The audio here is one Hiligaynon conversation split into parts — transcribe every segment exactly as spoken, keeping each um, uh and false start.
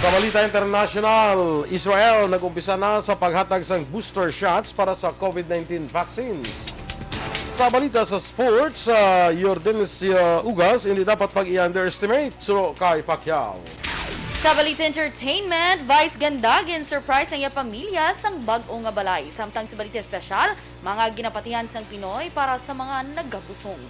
Sa balita international, Israel nag-umpisa na sa paghatag sang booster shots para sa COVID nineteen vaccines. Sa balita sa sports, uh, Yordenis uh, Ugas, hindi dapat pag-i-underestimate, suno kay Pacquiao. Sa balita entertainment, Vice ganda gin-surprise ang iya pamilya sang bag-o nga balay. Samtang sa balita espesyal, mga ginapatihan sang Pinoy para sa mga nagabusong.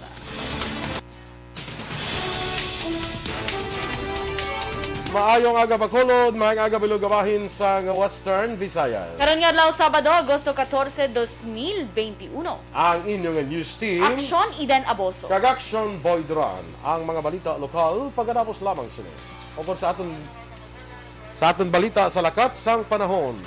Maayong aga, Bacolod, maayong aga, Bilog, bahin sang Western Visayas. Karon nga adlaw, Sabado, Agosto catorce, dos mil veintiuno. Ang inyo nga news team, Aksyon Eden Aboso. Kag Aksyon Boy Duran. Ang mga balita lokal, pagkatapos lamang sini. Ukon sa aton, sa aton balita sa lakat sang panahon.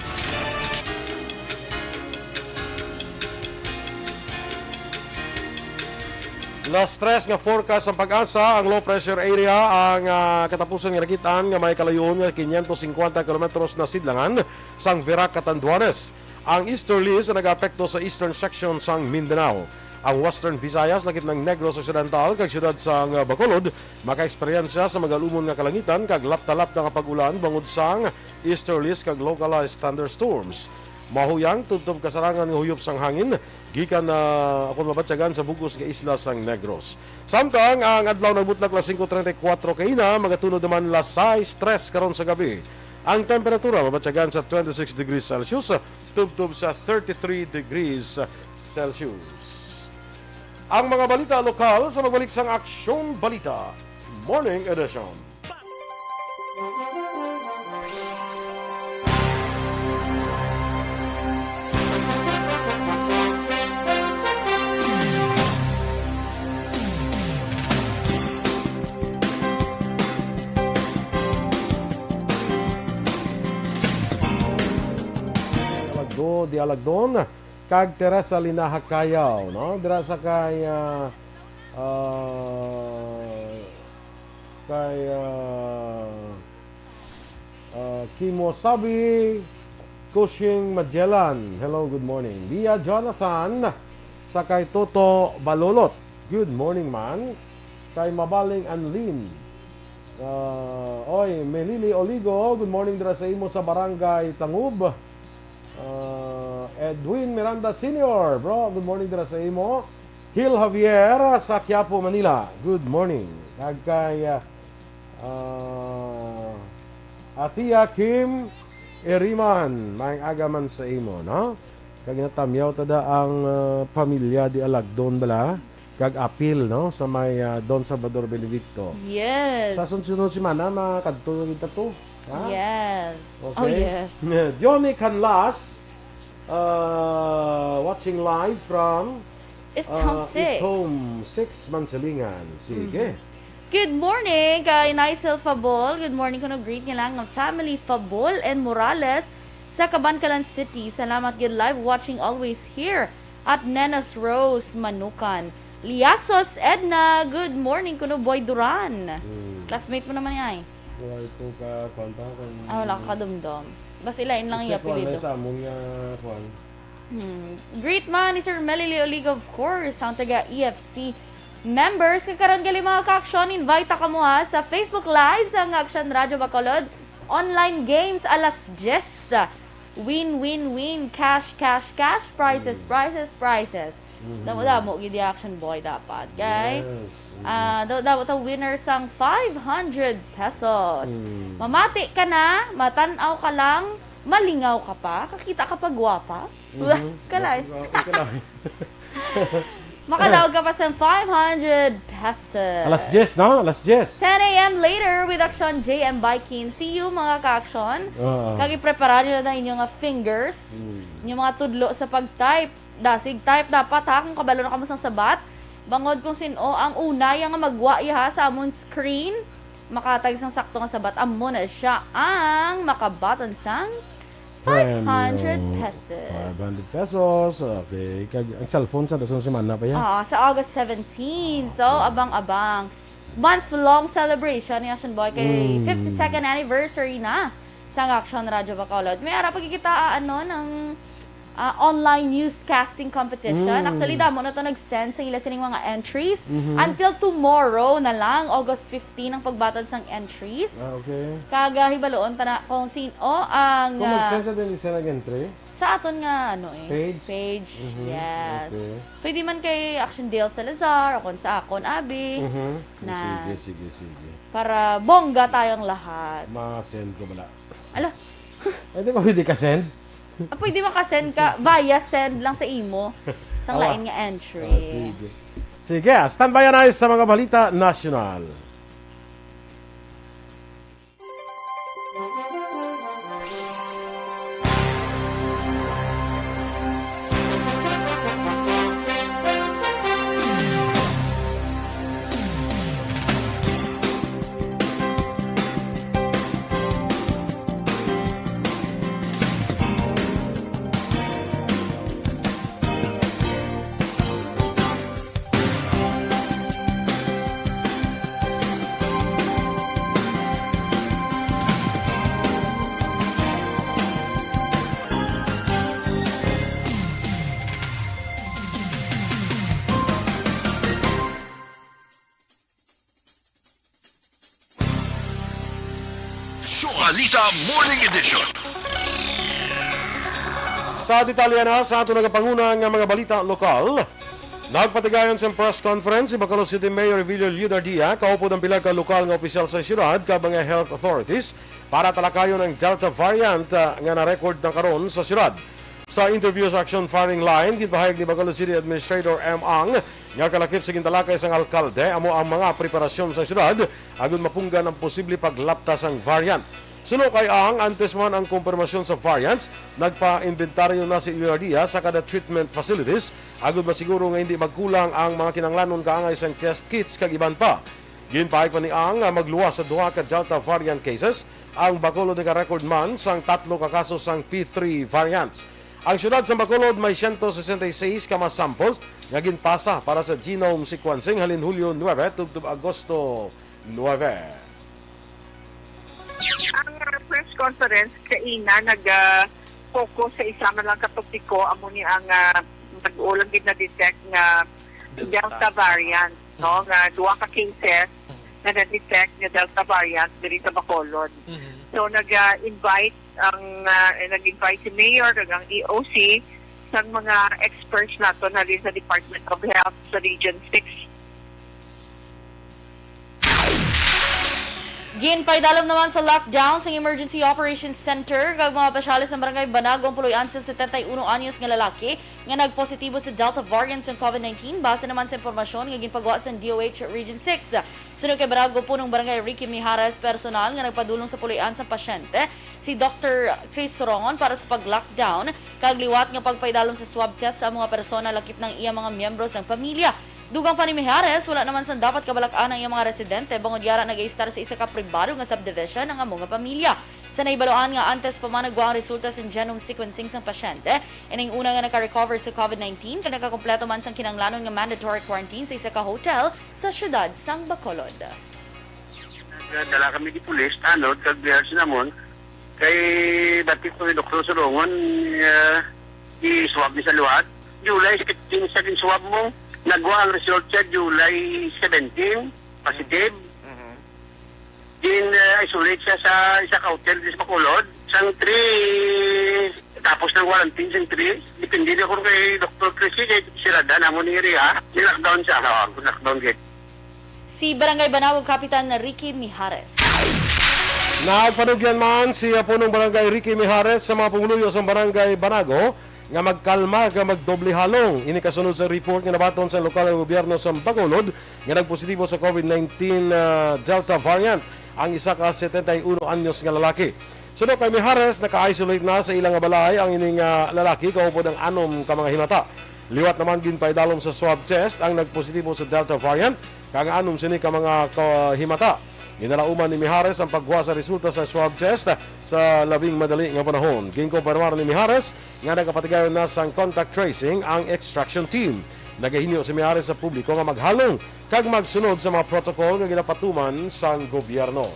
Las tres nga forecast sang PAGASA, ang low pressure area ang ah, katapusan nga nakit-an nga may kalayon nga quinientos cincuenta kilometros na sidlangan sang Virac, Catanduanes. Ang easterlies ang nagaapekto sa eastern section sang Mindanao. Ang Western Visayas, lakip ng Negros Occidental kag siyudad sang Bacolod, makaeksperyensya sa magalumon nga kalangitan kag lapta-lapta nga pag-ulan bangod sang easterlies kag localized thunderstorms. Mahuyang tubtob kasarangan nga huyop sang hangin gikan na akon mabatyagan sa bug-os nga isla sang Negros. Samtang ang adlaw nagbutlak las singko treinta y cuatro kaina, magatunod naman las sais tres karon sa gabi. Ang temperatura mabatyagan sa twenty-six degrees Celsius tubtob sa thirty-three degrees Celsius. Ang mga balita lokal sa magbalik sang Aksyon Balita Morning Edition. Alagdo, di Alagdon, kag Teresa Linaha Kayaw, no? Dira sa kay, ah, ah, kay, ah, ah, Kimosabi Kushing Magellan. Hello, good morning. Dia Jonathan, sa kay Toto Balolot. Good morning, man. Kay Mabaling Anlin. Ah, oy, Melili Oligo, good morning dira sa imo sa Barangay Tangub. Ah, Edwin Miranda Senior, bro, good morning dira sa imo. Hil Javier sa Quiapo, Manila, good morning. Kag kay ah, ah, Atia Kim Eriman, may aga man sa imo, no? Kag natamyaw ta da ang ah, pamilya di Alagdon bala. Kag apil, no, sa may ah, Don Salvador Benedicto. Yes. Sa sunod-sunod semana, makadto na kita to. Ha? Yes. Okay. Oh, yes. Johnny Canlas, uh, watching live from East uh, Home six. East Home six, Mansilingan. Sige. Mm-hmm. Good morning kay Nicel Fabol. Good morning kuno, greet niya lang ang family Fabol and Morales sa Kabankalan City. Salamat, good live watching always here. At Nenas Rose Manukan. Liasos Edna, good morning kuno Boy Duran. Hmm. Classmate mo naman niya eh. Wala ito ka, kwan pa, kung Ah, wala ka kadumdum. Basta ilain lang yung apelido. Sa among nga, kwan. Hmm. Greet man ni Sir Melly Leoligo, of course, ang taga E F C members. Kag karon gali, mga ka-aksyon, invite ta kamo ha sa Facebook Live sang Aksyon Radyo Bacolod. Online games alas diyes. Win, win, win. Cash, cash, cash. Prizes, prizes, prizes. Damo-damo gid di Action Boy dapat, kay Yes. Mm. ah, daw dapat ang winner sang five hundred pesos. Mm. Mamati ka na, matan-aw ka lang, malingaw ka pa, kakita ka pa gwapa. Mhm. Kalay. Wa- wa- kalay. Makadaog ka pa sa five hundred pesos. Alas diyes, no? Alas diyes. Ten a m later with Action J M Biking. See you, mga ka-action. Oo. Kag iprepara nyo na ang inyong nga fingers, Mm. inyong mga tudlo sa pag-type. Dasig type dapat, ha, kung kabalo na kamo sang sabat. Bangod kung sin-o ang una ya nga magwa ya, ha, sa amon screen, makatag sang sakto nga sabat, amo na siya ang makabaton sang five hundred pesos. Five hundred pesos. Okay. Kag ang cellphone sa dason semana pa yan. Ah, sa August seventeen. So, abang-abang. Month-long celebration ni Action Boy kay Mm. fifty-second anniversary na sa Action Radyo Bacolod. May ara pagkikita, ah, ano, ng, ah, online newscasting competition. Mm. Actually, damo na to nag-send sa ila sining mga entries. Mhm. Until tomorrow na lang, August fifteen, ang pagbatad sang entries. Ah, okay. Kag, ah, hibaluon ta na kung sino ang, Kung ah, mag-send sa din, isa nag-entry? Sa aton nga, ano eh, Page? page. Mhm. Yes. Okay. Pwede man kay Action Dale Salazar o kung sa akon, Abi, Mhm. na Sige, sige, sige. para bongga tayong lahat. Ma-send ko bala. Ala. Ay, di ba pwede ka send? Ah, pwede maka-send ka via send lang sa imo. Sang Awa. lain nga entry. Ah, sige. Sige, standby na sa mga balita nasyonal. Balita Morning Edition. Sa detalye na sa ato nagapanguna nga mga balita lokal, nagpatigayon sa press conference si Bacolod City Mayor Evilio Leodardia, kaupod ang pila ka lokal nga opisyal sa siyudad kag mga health authorities para talakayon ang Delta variant, ah, nga na-record na karon sa siyudad. Sa interview sa Action Firing Line, ginpahayag ni Bacolod City Administrator M. Ang nga kalakip sa gintalakay sang alkalde amo ang mga preparasyon sa siyudad agud mapunggan ang posible paglapta sang variant. Suno kay Ang, antes man ang kumpirmasyon sa variants, nagpa-inventaryo na si Leodardia sa kada treatment facilities agud masiguro nga hindi magkulang ang mga kinahanglanon kaangay sang test kits kag iban pa. Ginpahayag pa ni Ang nga magluwas sa duha ka Delta variant cases ang Bacolod, naka-record man sang tatlo ka kaso sang P three variants. Ang siyudad sa Bacolod may siyento sesenta y seis ka mass samples nga ginpasa para sa genome sequencing halin Hulyo nuebe tubtob Agosto nuebe. Ang, ah, press conference kaina nag, ah, focus sa isa man lang ka topiko, amo ni ang, ah, nag-ulang gid na-detect nga Delta. Delta variant, no, nga duha ka cases nga na-detect nga Delta variant diri sa Bacolod. Mhm. So, nag, ah, invite ang, ah, eh, nag-invite si Mayor kag ang E O C sang mga experts naton halin sa Department of Health sa Region six. Ginpaidalom naman sa lockdown sang Emergency Operations Center kag mga opisyales sang Barangay Banago ang puloy-an sang setenta y uno anyos nga lalaki nga nagpositibo sa Delta variant sang COVID nineteen, base naman sa impormasyon nga ginpagwa sang D O H Region six. Suno kay Banago Punong Barangay Ricky Mijares, personal nga nagpadulong sa puloy-an sang pasyente, si Doktor Chris Sorongon, para sa pag-lockdown kag liwat nga pagpaidalom sa swab test sa mga persona, lakip na ang iya mga miyembro sang pamilya. Dugang pa ni Mijares, wala naman sang dapat kabalak-an ang iyang mga residente bangod yara nagaistar sa isa ka pribado nga subdivision ang amo nga pamilya. Sa nahibaluan nga antes pa man nagwa ang resulta sa genome sequencing sang pasyente, ining una nga naka-recover sa COVID nineteen kag nakakompleto man sang kinahanglanon nga mandatory quarantine sa isa ka hotel sa siyudad sang Bacolod. Nagdala kami di pulis, tanod, kag biyahas namon. Kay bati ko ni Doktor Sulungon, ah, i-swab ni sa liwat. July fifteen sa gin-swab mo, nagwa ang result sa July seventeen, positive. Mhm. Gin, ah, isolate siya sa isa ka hotel di sa Bacolod. Sang three, tapos ng quarantine, sang three, depende na kung kay Doktor Chris, kay sirada namon ni area. Ni-lockdown siya, oh, lockdown gid. Si Barangay Banago Kapitan Ricky Mijares. Nagpanugyan man si Punong Barangay Ricky Mijares sa mga pumuluyo sa Barangay Banago nga magkalma kag magdoble halong. Ini kasunod sa report nga nabaton sa lokal nga gobyerno sa Bacolod nga nagpositibo sa COVID nineteen, ah, Delta variant ang isa ka setenta y uno anyos nga lalaki. Suno kay Mijares, naka-isolate na sa ila nga balay ang ini nga lalaki kaupod ang anom ka mga himata. Liwat naman ginpaidalom sa swab test ang nagpositibo sa Delta variant kag ang anom sini ka mga kahimata. Ginalauman ni Mijares ang pagwa sa resulta sa swab test sa labing madali nga panahon. Ginkumpirmar ni Mijares nga nagapatigayon na sang contact tracing ang extraction team. Nagahinyo si Mijares sa publiko nga maghalong kag magsunod sa mga protocol nga ginapatuman sang gobyerno.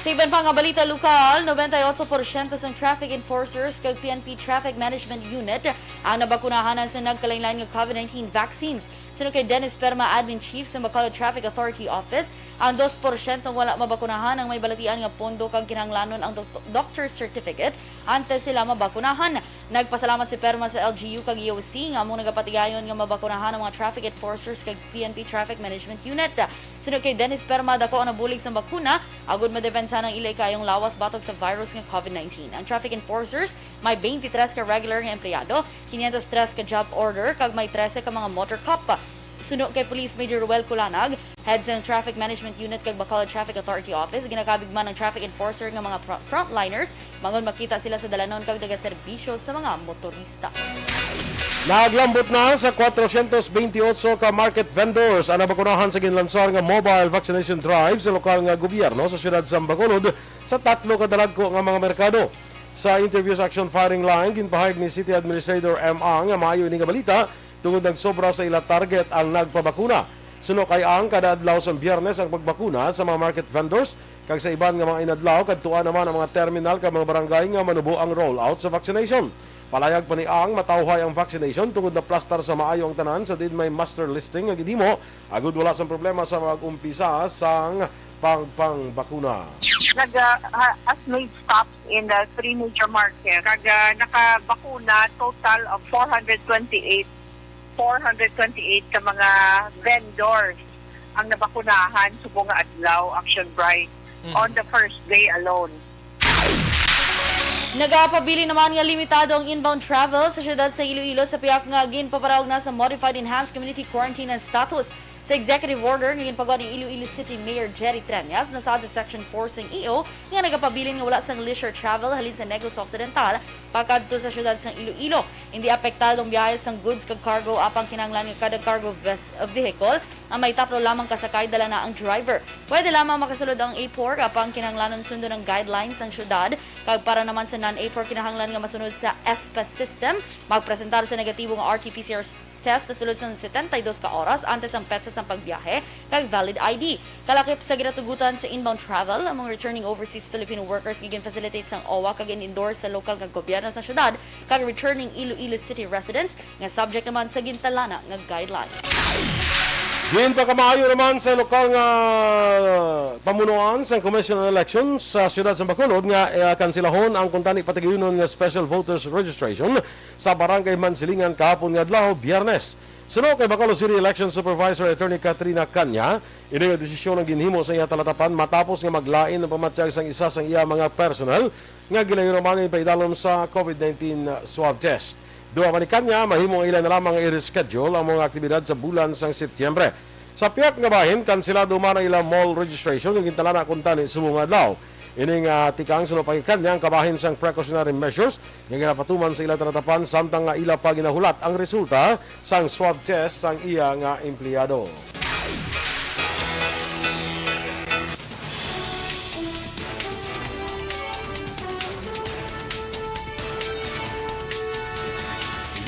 Sa iban pa nga balita lokal, nobenta y otso porsyento sang traffic enforcers kag P N P Traffic Management Unit ang nabakunahan sa nagkalainlain nga COVID nineteen vaccines. Suno kay Dennis Perma, Admin Chief sa Bacolod Traffic Authority Office, ang dos porsyento wala mabakunahan ang may balatian nga pondo kag kinahanglanon ang dokt-, doctor's certificate antes sila mabakunahan. Nagpasalamat si Perma sa L G U kag E O C nga amo nagapatigayon nga mabakunahan ang mga traffic enforcers kag P N P Traffic Management Unit. Suno kay Dennis Perma, dako ang nabulig sang bakuna agud madepensa ang ila ikayong lawas batok sa virus nga COVID nineteen. Ang traffic enforcers may twenty-three ka regular nga empleyado, quinientos tres ka job order, kag may trese ka mga motor cop. Suno kay Police Major Ruel Culanag, head sang Traffic Management Unit kag Bacolod Traffic Authority Office, ginakabig man ang traffic enforcer nga mga fro-, frontliners bangod makita sila sa dalanon kag nagaserbisyo sa mga motorista. Naglambot na sa kwatrocientos bentiocho ka market vendors ang nabakunahan sa ginlansar nga mobile vaccination drive sa lokal nga gobyerno sa siyudad sa Bacolod sa tatlo ka dalagko nga mga merkado. Sa interview sa Action Firing Line, ginpahayag ni City Administrator M. Ang nga maayo ini nga balita tungod nagsobra sa ila target ang nagpabakuna. Suno kay Ang, kada adlaw sang Biyernes ang pagbakuna sa mga market vendors, kag sa iban nga mga inadlaw, kadtuan naman ang mga terminal kag mga barangay nga manubo ang rollout sa vaccination. Palayag pa ni Ang, matawhay ang vaccination tungod naplastar sa maayo ang tanan sa diin may muster listing nga ginhimo, agud wala sang problema sa pag-umpisa sang pagpangbakuna. Nag, ah, ha-, has made stops in the three major markets. Kag, ah, nakabakuna total of four hundred twenty-eight, four hundred twenty-eight ka mga vendors ang nabakunahan subong nga adlaw, Action Bright, Mm. on the first day alone. Nagapabilin naman nga limitado ang inbound travel sa siyudad sa Iloilo sa pihak nga ginpaparaog na sa Modified Enhanced Community Quarantine and Status. Sa executive order nga ginpagawa ni Iloilo City Mayor Jerry Treñas, nasaad sa Section four sang E O nga nagapabilin nga wala sang leisure travel halin sa Negros Occidental pakadto sa siyudad sang Iloilo. Hindi apektado ang biyahe sang goods kag cargo, apang kinahanglan nga kada cargo ves-, vehicle nga may tatlo lamang ka sakay, dala na ang driver. Pwede lamang makasulod ang A four, apang kinahanglanon sundon ang guidelines sang siyudad, kag para naman sa non-A four, kinahanglan nga masunod sa ESPA system, magpresentar sa negatibo nga R T P C R test sa sulod sang setenta y dos ka oras antes ang petsa sang pagbiyahe, kag valid I D. Kalakip sa ginatugutan sa inbound travel, ang mga returning overseas Filipino workers nga gin-facilitate sang OWWA kag in-endorse sa lokal nga gobyerno sa siyudad, kag returning Iloilo City residents nga subject naman sa gintalana nga guidelines. Ginpakamaayo naman sa lokal nga pamunuan sang Commission on Elections sa siyudad sa Bacolod nga, eh, kansilahon ang kuntani patigayunon nga special voters registration sa Barangay Mansilingan kahapon nga adlaw, Biyernes. Suno kay Bacolod City Election Supervisor Attorney Katrina Caña, ini nga desisyon ang ginhimo sa iya talatapan matapos nga maglain ang pamatyag sang isa sang iya mga personnel nga gilayon naman nga ipaidalom sa COVID nineteen swab test. Duwa pa ni Caña, mahimo nga ila na lamang i-reschedule ang mga aktibidad sa bulan sang Setyembre. Sa pihak nga bahin, kansilado man ang ila mall registration nga gintalana kuntani subong nga adlaw. Ini nga tikang suno pa kay Caña ang kabahin sang precautionary measures nga ginapatuman sa ila talatapan samtang nga ila pa ginahulat ang resulta sang swab test sang iya nga empleyado.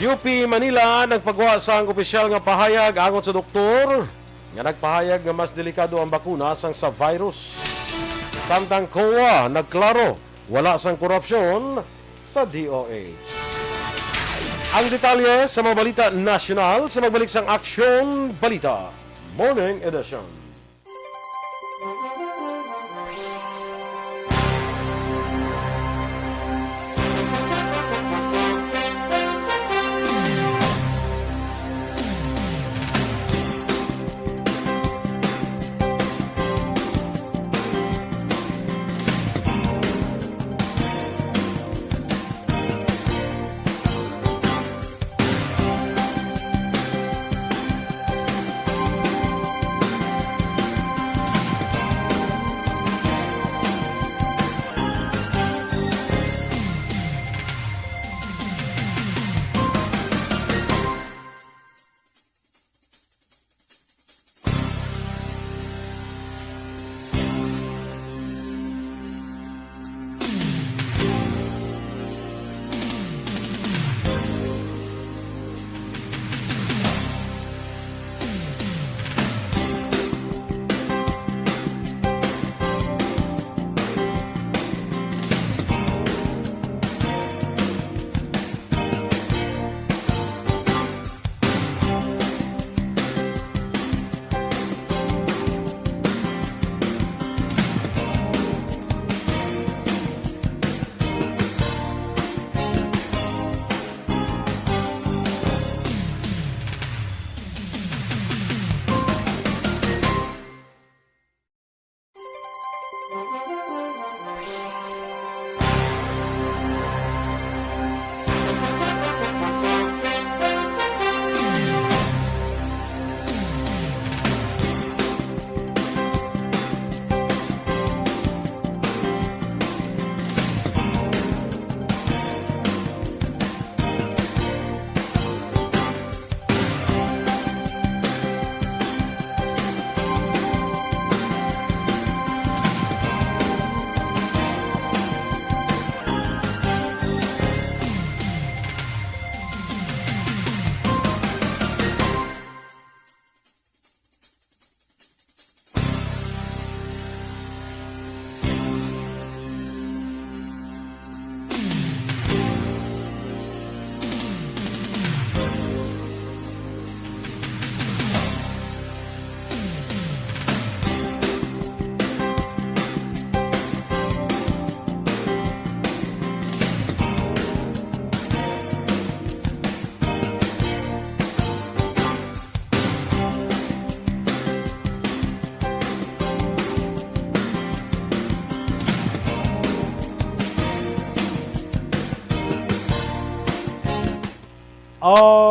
U P Manila nagpagwa sang opisyal nga pahayag angot sa doktor nga nagpahayag nga mas delikado ang bakuna sang sa virus. Samtang COA nagklaro, wala sang korupsyon sa D O H. Ang detalye sa mga balita nasyonal sa magbalik sang Aksyon Balita Morning Edition.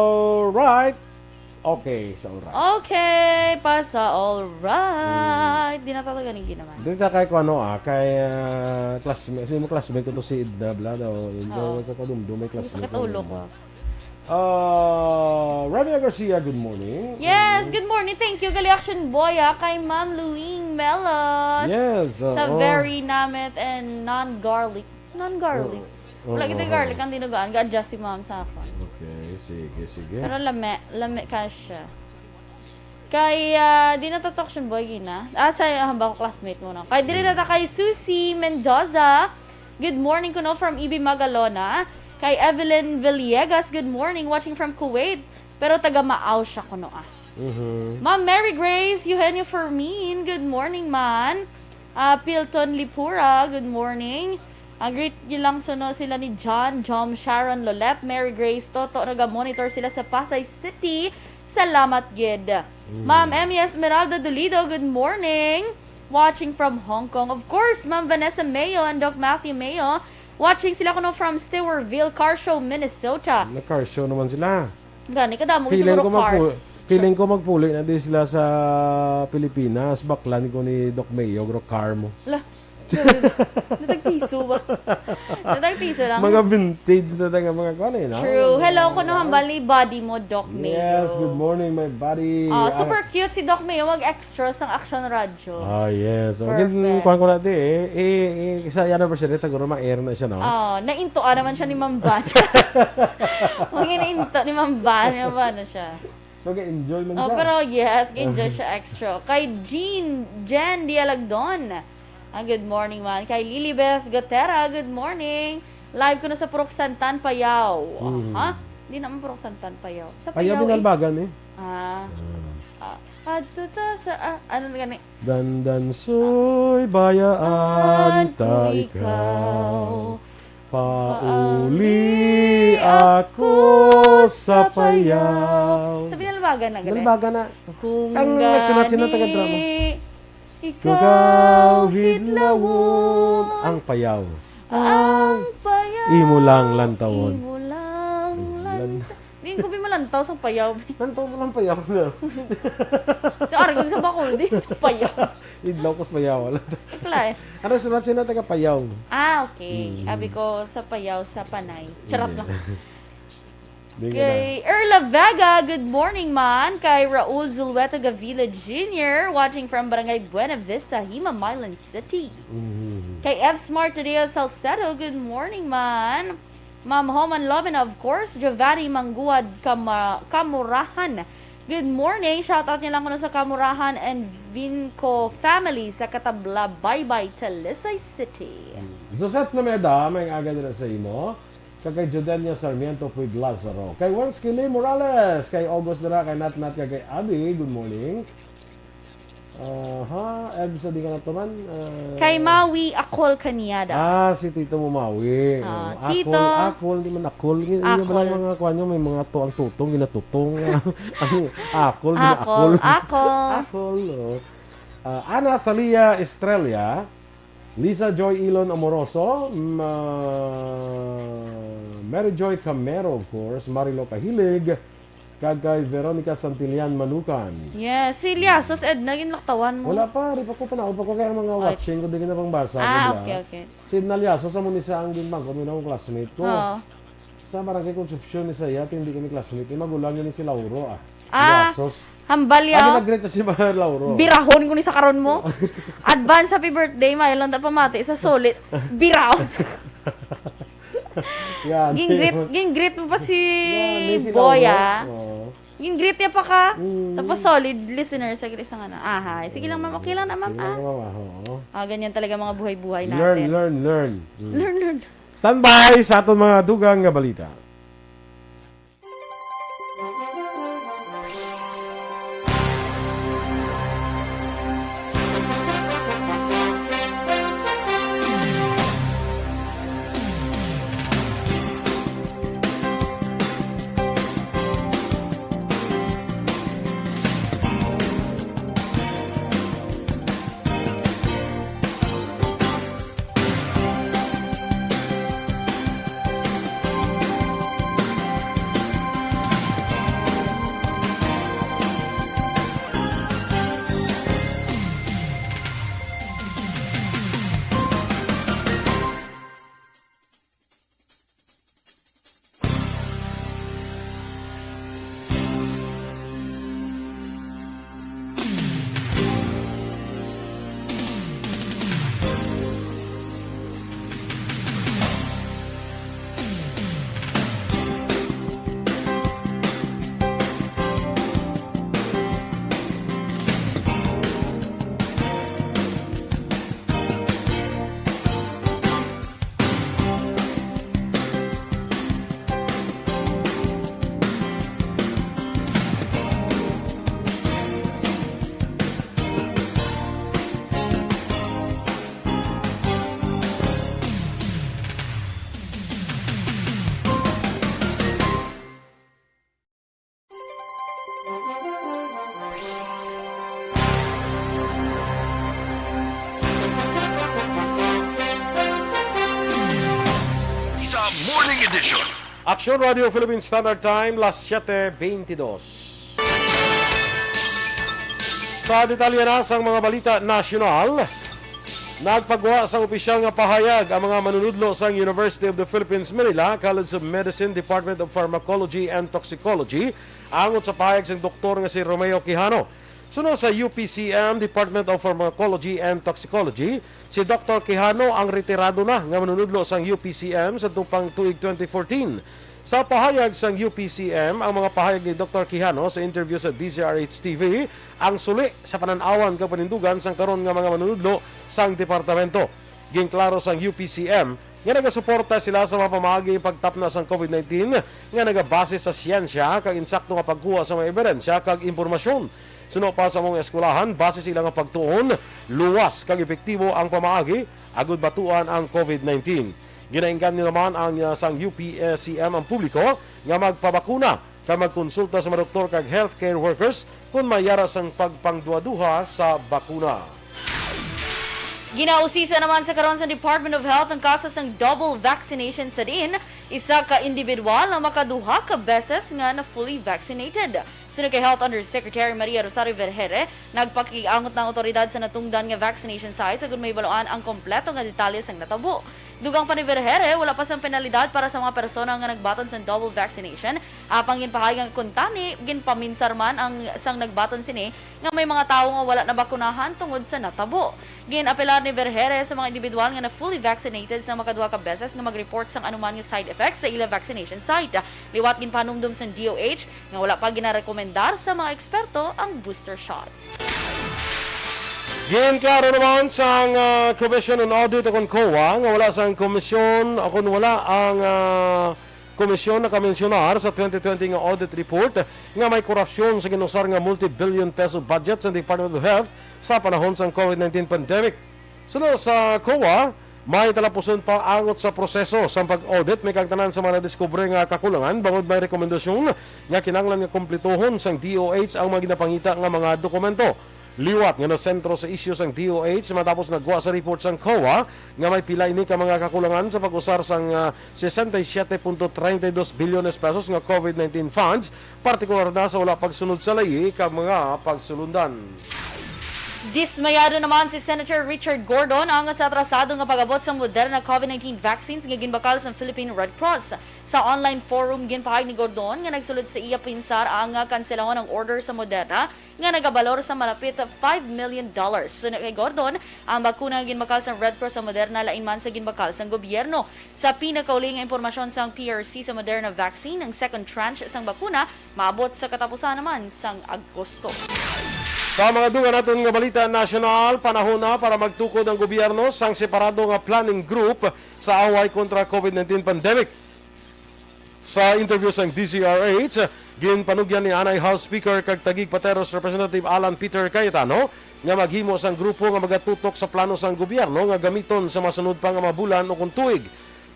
Alright. Okay, sa alright. Okay, pa sa alright. Di na talaga ni ginawa. Di ta kay kuno, ah, kay, ah, classmate, si mo classmate ko to si Edna Bla daw. Yung Oo. Daw, may kakadumdum, may Ang classmate sakit ko. Ulo ko. Ah, Ramya Garcia, good morning. Yes, good morning. Thank you, Gali Action Boy, ah, kay Ma'am Louing Melos. Yes, Sa oo. Very namit and non-garlic. Non-garlic. Oo. Wala Oo, kita oo. Garlic ang dinugaan. Ga-adjust si Ma'am sa ako. Okay, sige, sige. Pero lame, lame ka siya. Kay, ah, di na ta talk show boy, gina. Ah, sa hamba ko classmate mo, no? Kay dili na ta kay Susie Mendoza. Good morning kuno from Ibi Magalona. Kay Evelyn Villegas, good morning, watching from Kuwait. Pero taga Maaw siya kuno, ah. Mhm. Ma'am Mary Grace Eugenio Fermin, good morning, man. Ah, Pilton Lipura, good morning. Ah, greet niyo lang suno sila ni John, Jom, Sharon, Lolet, Mary Grace, Toto, naga-monitor sila sa Pasay City. Salamat gid. Mm. Ma'am Emmy Esmeralda Dolido, good morning. Watching from Hong Kong. Of course, Ma'am Vanessa Mayo and Doc Matthew Mayo. Watching sila kuno from Stewartville, Car Show, Minnesota. Na-car show naman sila. Gani, kadamo Feeling gid ko mga magpu-, cars. Feeling ko magpuli na di sila sa Pilipinas. Baklan ko ni Doc Mayo, gro car mo. La, natagpiso ba? Natagpiso lang. Mga vintage na taga mga kuwan eh, no? True. Hello, Mga kuno kuwan. Hambal ni buddy mo, Doc Mayo. Yes, good morning, my buddy. Ah, Ah, super cute si Doc Mayo. Mag-extra sang Action Radio. Ah, yes. So, Perfect. Gin-, kuwan ko na di eh. Eh, eh, sa anniversary, taguro ma-air na siya, no? Oh, naintuan naman siya ni Ma'am Van. Mag-inainto ni Ma'am Van. Ni Ma'am Van na siya. Mag-enjoy man Oh, siya. Pero yes, enjoy siya extra. Kay Jean, Jen Dialagdon. Ah, good morning, man. Kay Lilibeth Gotera, good morning. Live ko na sa Purok Santan, Payao. Mhm. Ha? Di naman Purok Santan, Payao. Sa Payao, Payao, eh. Binalbagan, eh. Ah. Ah. Ah, adto ta sa, ah, ano na gani? Dandansoy bayaan ta ikaw. Pauli ako sa Payao. Sa Binalbagan na, gali? Binalbagan na. Kung Ang nagsulat sila, taga-drama. Gani, ikaw hidlawon. Ang Payao. Ang Payao. Imo lang lantawon. Imo lang Imo lang. lantawon. Di ko bi malantaw sa Payao. Lantaw mo lang Payao na. Sa argon sa Bacolod, di sa Payao. Idlaw ko sa Payao, wala. Ikla eh. Ano, sulat sila taga Payao. Ah, okay. Mm. Abi ko sa Payao, sa Panay. Charot lang. Hindi. Di ka na. Kay Erla Vega, good morning, man. Kay Raul Zulueta Gavila Junior, watching from Barangay Buena Vista, Hima, Milan City. Mm. Kay F Smart Tadeo Salcedo, good morning, man. Ma'am Homan Lobin, of course, Giovanni Mangguad Kama-, Kamurahan. Good morning. Shout out niya lang kuno sa Kamurahan and Vinco family sa Katabla, Baybay, Talisay City. Joseph Nameda, may aga dira sa imo. Kag kay Judenia Sarmiento Puig Lazaro. Kay Wensky Lee Morales, kay August dira, kay Nat Nat, kag kay Abby. Good morning. Aha, Eb, sa di ka natuman, ah, Kay Maui Akol Kaniada. Ah, si Tito mo Maui. Ah, Oh, Tito. Akol, Akol, di man Akol. Yun, yun Akol. Pala mga kuwan nyo, may mga to ang tutong, ginatutong. Ang Akol, di ba Akol, Akol? Akol. Akol, oh. Ah, Ana Thalia Estrella, Lisa Joy Ilon Amoroso, ma-, Mary Joy Camero, of course, Marilo Kahilig, kag kay Veronica Santillan Manukan. Yes, si Liasos, Edna, ginlaktawan mo. Wala pa, di pa ko, tanaw pa ko kay ang mga Ay. watching ko, di na pang basa, Ah, di ba? okay, okay. Si Edna Liasos, amo ni sa ang ginbangkod mo na akong classmate ko. Oo. Sa Barangay Concepcion ni Sayat, hindi kami classmate. Yung magulang yun si Lauro, ah. Ah, Liasos. hambal Ano yaw. nag-greet sa si Mahal Lauro? Birahon ko ni sa karon mo. Advance happy birthday, mayo lang ta pamati sa sulit. Biraw. Yan. Gingreet, gingreet mo pa si Yan, may si Boy, Lauro. ah. Oo. Gingreet niya pa ka. Mm. Tapos solid listener sa Gris nga na. Ahay. Sige lang, ma'am. Okay lang na, ma'am, Sige lang, ah. ma'am, ah. Oo. Ah, ganyan talaga mga buhay-buhay Learn, natin. learn, learn. Mm. Learn, learn. Standby sa aton mga dugang nga balita. Kita Morning Edition. Action Radio Philippine Standard Time, las siete veintidós. Sa detalye na sang mga balita nasyonal, nagpagwa sang opisyal nga pahayag ang mga manunudlo sang University of the Philippines Manila College of Medicine, Department of Pharmacology and Toxicology, angot sa pahayag sang doktor nga si Romeo Quijano. Suno sa U P C M Department of Pharmacology and Toxicology, si doktor Quijano ang retirado na nga manunudlo sang U P C M sa tupang tuig twenty fourteen. Sa pahayag sang U P C M, ang mga pahayag ni doktor Quijano sa interview sa D Z R H T V ang suli sa panan-awan kag panindugan sang karon nga mga manunudlo sang departamento. Ginklaro sang U P C M nga nagasuporta sila sa mga pamaagi pagtapna sang covid nineteen nga nagabase sa siyensya kag insakto nga pagkuha sa mga ebidensya kag impormasyon. Suno pa sa mga eskwelahan, base sa ila nga pagtuon, luwas kag epektibo ang pamaagi agud batuan ang covid nineteen. Ginainggan nila man ang, ah, sang U P C M ang publiko nga magpabakuna kag magkonsulta sa mga doktor kag healthcare workers kon may yara sang pagpangduhaduha sa bakuna. Ginausisa naman sa karon sa Department of Health ang kaso sang double vaccination sa diin isa ka individual ang makaduha ka beses nga na fully vaccinated. Suno kay Health Undersecretary Maria Rosario Vergeire, nagpakiangot na ang awtoridad sa natungdan nga vaccination sites agud mahibaluan ang kompleto nga detalye sang natabo. Dugang pa ni Vergeire, wala pa sang penalidad para sa mga persona nga nagbaton sang double vaccination. Apang ginpahayag nga kuntani, ginpaminsar man ang sang nagbaton sini nga may mga tawo nga wala nabakunahan tungod sa natabo. Ginapelar ni Vergeire sa mga individual nga na fully vaccinated sa makaduha ka beses nga mag-report sang anuman nga side effects sa ila vaccination site. Liwat ginpahanumdom sang D O H nga wala pa ginarekomendar sa mga eksperto ang booster shots. Ginklaro naman sang, ah, Commission on Audit o kon COA nga wala sang komisyon o kon wala ang, ah, komisyon nakaminsyunar sa twenty twenty nga audit report nga may korupsyon sa ginusar nga multi-billion peso budget sa Department of Health sa panahon sang covid nineteen pandemic. Suno sa COA, may talapuson pa angot sa proseso sang pag-audit, may kag tanan sa mga nadiskubre nga kakulangan bangod may rekomendasyon nga kinahanglan nga kumplituhon sang D O H ang mga ginapangita nga mga dokumento. Liwat nga nasentro sa isyu sang D O H matapos nagwa sa report sang COA nga may pila ini ka mga kakulangan sa pag-usar sang, ah, sesenta y siete punto treinta y dos bilyones pesos nga COVID nineteen funds, partikular na sa wala pagsunod sa layi kag mga pagsulundan. Dismayado naman si Senator Richard Gordon ang sa atrasado nga pag-abot sa Moderna COVID nineteen vaccines nga ginbakal sa Philippine Red Cross. Sa online forum, ginpahayag ni Gordon nga nagsulod sa iya pinsar ang, ah, kanselahon ang order sa Moderna nga nagabalor sa malapit five million dollars. Suno kay Gordon, ang bakuna nga ginbakal sang Red Cross sa Moderna lain man sa ginbakal sang gobyerno. Sa pinakauli nga impormasyon sang P R C sa Moderna vaccine, ang second tranche sang bakuna maabot sa katapusan naman sang Agosto. Sa mga dungan naton nga balita nasyonal, panahon na para magtukod ang gobyerno sang separado nga planning group sa away kontra COVID nineteen pandemic. Sa interview sang D Z R H, ginpanugyan ni anay House Speaker kag Taguig Pateros Representative Alan Peter Cayetano nga maghimo sang grupo nga magatutok sa plano sang gobyerno nga gamiton sa masunod pa nga mga bulan o kon tuig.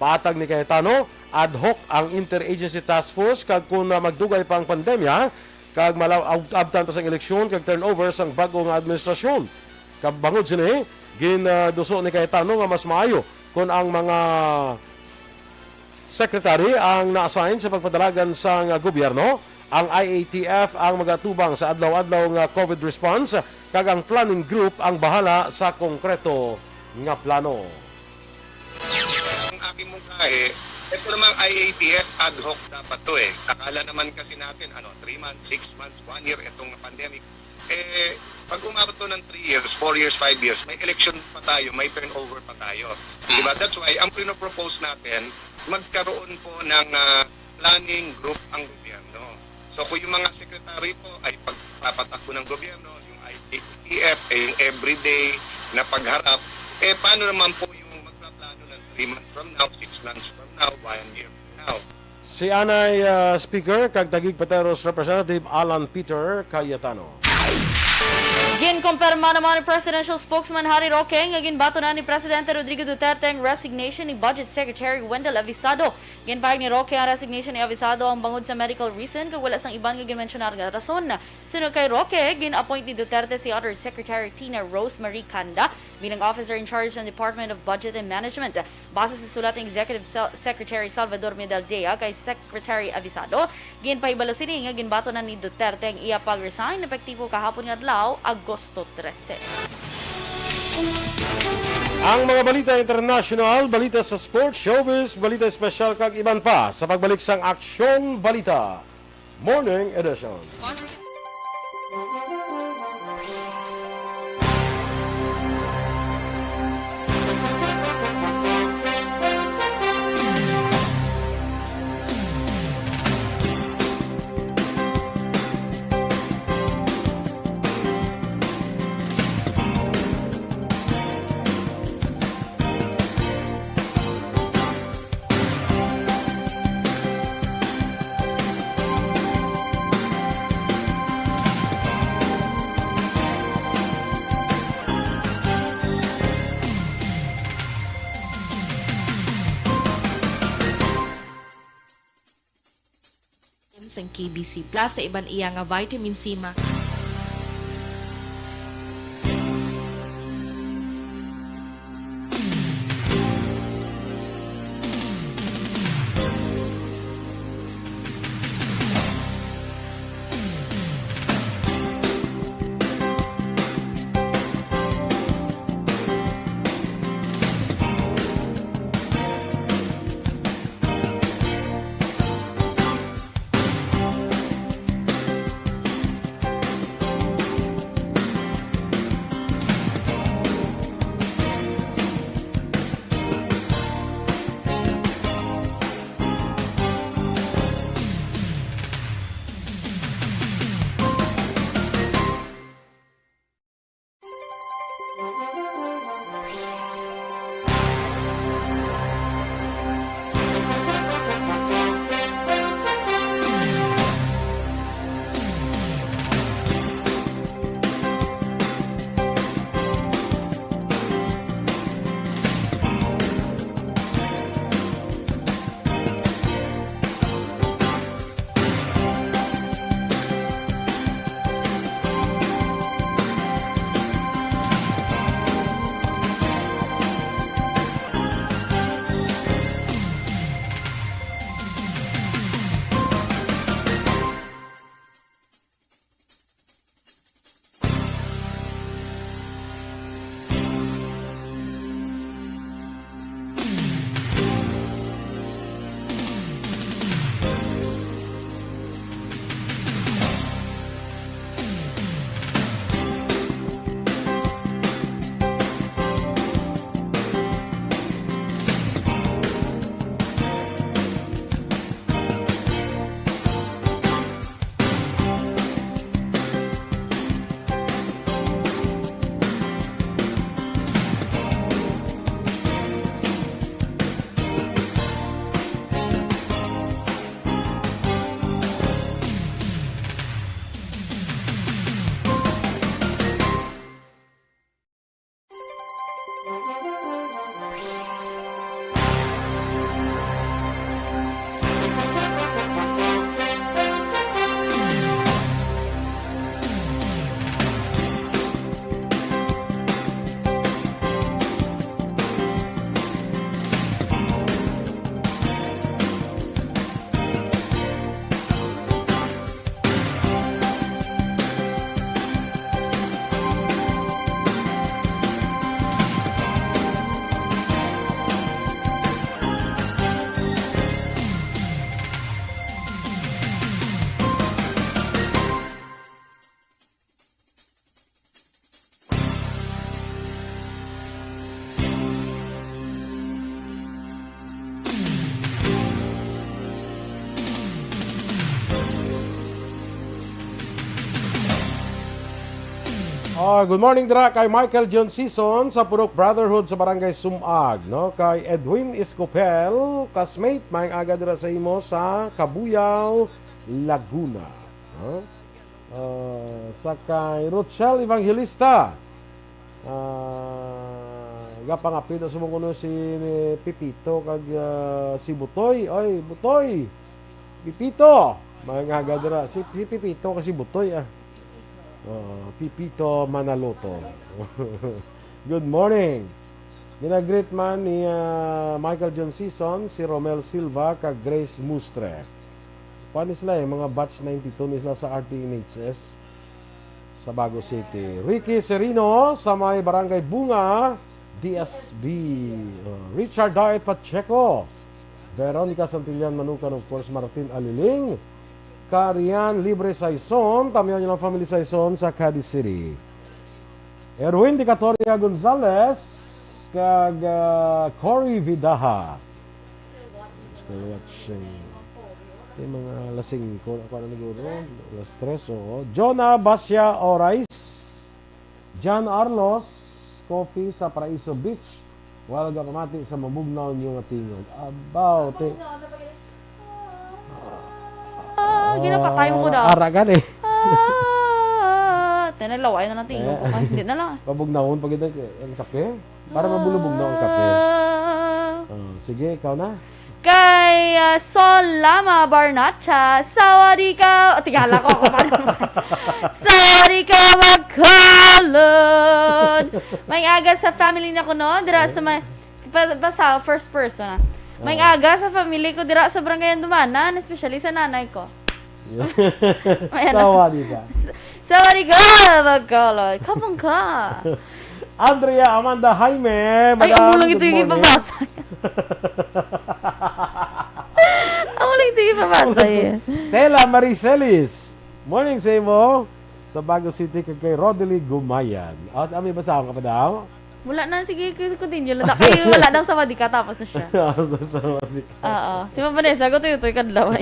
Paatag ni Cayetano, ad hoc ang Interagency Task Force kag kon, ah, magdugay pa ang pandemya kag malaw-, ab-, abtan pa sang eleksyon kag turnover sang bag-o nga administrasyon. Kabangod sini, ginduso ni Cayetano nga mas maayo kon ang mga secretary ang na-assign sa pagpadalagan sang gobyerno. Ang I A T F ang magatubang sa adlaw-adlaw nga COVID response, kag ang planning group ang bahala sa konkreto nga plano. Ang aking mungkahi, ito namang I A T F ad hoc dapat to eh. Akala naman kasi natin, ano, three months, six months, one year itong pandemic. Eh, pag umabot to ng three years, four years, five years, may election pa tayo, may turnover pa tayo. Diba? That's why, ang pinopropose natin, magkaroon po ng, ah, planning group ang gobyerno. So, kung yung mga secretary po ay pagpapatakbo ng gobyerno, yung I A T F, eh, yung everyday na pagharap, eh, paano naman po yung magpaplano ng three months from now, six months from now, one year from now? Si anay, ah, Speaker kag Taguig Pateros Representative Alan Peter Cayetano. Ginkumpirma naman ni Presidential Spokesman Harry Roque nga ginbaton na ni Presidente Rodrigo Duterte ang resignation ni Budget Secretary Wendell Avisado. Ginpahayag ni Roque ang resignation ni Avisado ang bangod sa medical reason kag wala sang iban nga ginmensyonar nga rason. Suno kay Roque, gin-appoint ni Duterte si Undersecretary Tina Rose Marie Canda bilang officer in charge ng Department of Budget and Management. Base sa sulat ni Executive Sel-, Secretary Salvador Medaldea kay Secretary Avisado, ginpahibalo sini nga ginbaton na ni Duterte ang iya pag-resign epektibo kahapon nga adlaw, Agosto trese. Ang mga balita international, balita sa sports, showbiz, balita espesyal, kag iban pa sa pagbalik sang Aksyon Balita Morning Edition. Constant. Sang K B C Plus sa iban iya nga vitamin C ma- Ah, good morning dira kay Michael John Season sa Purok Brotherhood sa Barangay Sumag, no? Kay Edwin Escopel, classmate, maayong aga dira sa imo sa Cabuyao, Laguna. No? Ah, sa kay Rochelle Evangelista. Ah, gapangapit na sumong kuno si Pipito kag, ah, si Butoy. Oy, Butoy! Pipito! Maayong aga dira. Si, si Pipito kag si Butoy, ah. Oh, Pipito Manaloto. Good morning. Ginagreet man ni, ah, Michael John Season, si Romel Silva, kag Grace Mustre. Kuan ni sila eh, mga batch ninety-two ni sila sa R T N H S sa Bago City. Ricky Serino sa may Barangay Bunga, D S B. Uh, Richard Daet Pacheco. Veronica Santillan Manukan, of course, Martin Aliling. Karian Libre Saison, tamihan niyo lang family Saison sa Cadiz City. Erwin Dicatoria Gonzalez, kag, ah, Cory Vidaha. Still watching. May mga alas singko, ako na naguro. Alas tres, oo. Jonah Basia Orais. John Arlos, coffee sa Paraiso Beach. Wala gapamati sa mabugnaw niyo nga tingog. Abaw, te. Ah, ginapatay mo ko daw. Ara gani. Ah, tinalaw, ayaw na natin. Eh. Hindi na lang. Pabugnawon pag ito, ang kape. Para mabulubog na ang kape. Ah. Oh, sige, ikaw na. Kay ah, Solama Barnacha, sawadika. O, tigala ko ako pa naman. Sawadika, Bacolod. May aga sa family na ko, no? Dira sa may... Pa, basa, first person, ah. May aga sa family ko dira sa Barangay Andumanan, especially sa nanay ko. Sawadika. Sawadika, Bacolod. Kapang ka. Andrea Amanda Jaime, Ay, amo lang ito yung ipabasa. Amo lang ito yung ipabasa eh. Stella Marie Celis. Morning sa imo. Sa Bago City kag kay Rodely Gumayan. At ami ba sa akong kapadaw? Wala na, sige, continue lang. Ay, wala nang sawadika, tapos na siya. Tapos na sawadika. Oo. Si Ma'am Vanessa, gutoy-utoy kadlaw ay.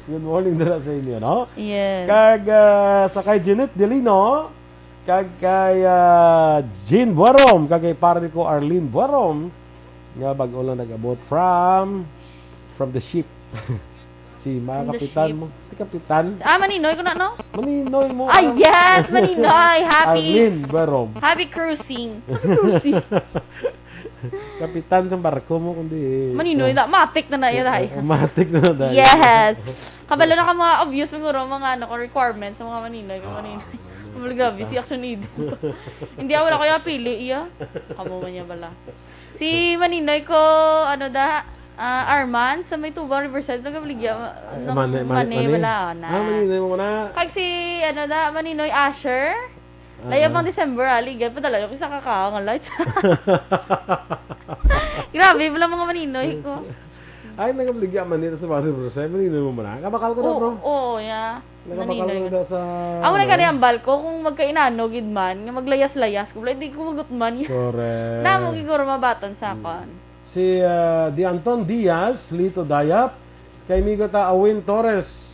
Good morning dala sa inyo, no? Yes. Kag ah, sa kay Jeanette Delino, kag kay ah, Jean Buarom, kag kay pare ko Arlene Buarom, nga bag-o lang nag-abot from from the ship. Si mga kapitan mo. Si kapitan. Ah, Maninoy ko na, no? Maninoy mo. Ah, yes, Maninoy. Happy. Arlene Barom. Happy cruising. Happy cruising. Kapitan sa barko mo, kundi... Maninoy na. Matik na na yun, ay. Matik na na dahil. Yes. Kabalo na ka mga obvious siguro, mga ano, requirements sa mga Maninoy. Mga Maninoy. Ah, grabe, si Action Aid. Hindi, ah, wala ko yung pili, iya. Kamo man niya bala. Si Maninoy ko, ano da, ah, Arman, sa may Tubang Riverside, nagabaligya, ah, ng Mani, Mani, Mani, Mani. Wala, oh, na. Ah, Maninoy mo na. Kag si, ano da, Maninoy Asher. Ah, Layo ah. Pang December, ah, ligay pa talaga ko sa kakao nga lights. Grabe, wala mga Maninoy ko. Ay, nagabaligya man dito sa Tubang Riverside. Maninoy mo man, ah. Kabakal ko na, bro. Oo, yeah. Nagabakal Naninay. Nagabakal sa... Amo na gani ang bal ko kung magkainano gid man nga maglayas-layas ko, wala, di ko magutman. Correct. Namo gid ko mabatan sa akon. Si ah, Di Anton Diaz, Lito Dayap, kay amigo ta Awin Torres.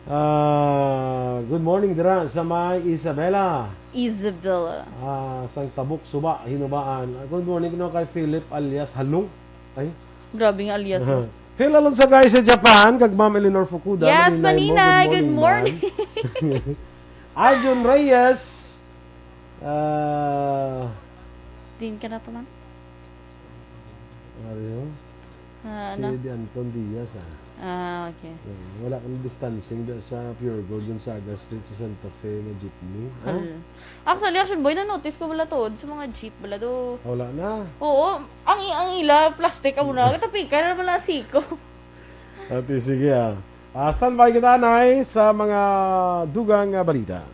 Ah, good morning dira sa may Isabela. Isabela. Ah, sang Tabuk Suba, Hinubaan. Ah, good morning no kay Philip alias Halong. Ay, Grabe nga alias mo. Phil Alonso guys sa Japan, kag Ma'am Eleanor Fukuda. Yes, Maninay, good morning. Arjun Reyes. Ah, Din ka na to, ma'am? Ano yun? Ah, Si ano? Di Anton Diaz, ah. Ah, okay. Yeah, wala kang distancing da sa Pure Gold Gonzaga Street sa Santa Fe na jeepney. Ah? Hal- Actually, Action Boy, na-notice ko wala tuod sa mga jeep, wala do. Wala na. Oo, ang, ang ila, plastic, amo na. Katapika na naman lang siko. Ate, sige ah. Ah, standby kita, Nay, sa mga dugang nga balita.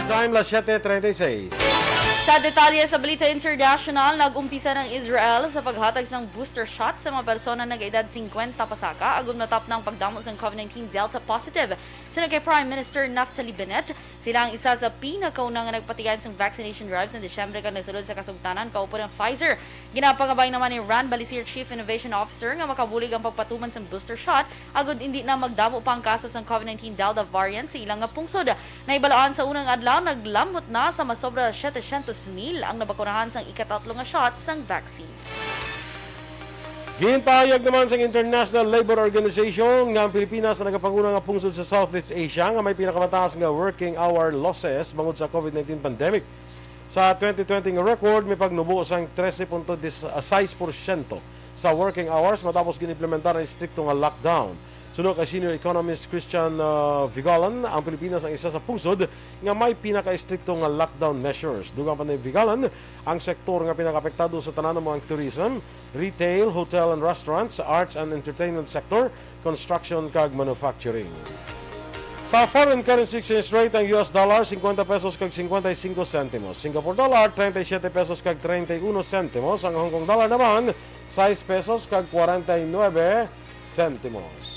Time, las siete treinta y seis. Sa detalye sa balita international, nag-umpisa ng Israel sa paghatag sang booster shot sa mga persona nag-edad singkwenta pasaka agud matapna ang pagdamo sang COVID nineteen Delta positive. Suno kay Prime Minister Naftali Bennett, Sila ang isa sa pinakauna nga nagpatigayon sang vaccination drive sa Disyembre kag nagsulod sa kasugtanan kaupod ang Pfizer. Ginapangabay naman ni Ran Balisir, Chief Innovation Officer, nga makabulig ang pagpatuman sang booster shot agod indi na magdamo pa ang kaso sang COVID nineteen Delta variant sa ila nga pungsod. Nahibaluan sa unang adlaw, naglambot na sa masobra siyete syentos mil ang nabakunahan sang ikatatlo nga shot sang vaccine. Ginpahayag naman sang International Labor Organization nga ang Pilipinas ang nagapanguna nga pungsod sa Southeast Asia nga may pinakamataas nga working hour losses bangod sa COVID nineteen pandemic. Sa twenty twenty nga record, may pagnubo sang trese punto sais porsyento sa working hours matapos gin-implementar ang istrikto nga lockdown. Suno kay senior economist Christian, ah, Vigalan, ang Pilipinas ang isa sa pungsod nga may pinaka-istrikto nga lockdown measures. Dugang pa ni Vigalan, ang sektor nga pinakaapektado sa tanan amo ang tourism, retail, hotel and restaurants, arts and entertainment sector, construction kag manufacturing. Sa foreign currency exchange rate, ang U S dollar, cincuenta pesos kag cincuenta y cinco centimos. Singapore dollar, treinta y siete pesos kag treinta y uno centimos. Ang Hong Kong dollar naman, sais pesos kag kwarenta y nuebe centimos.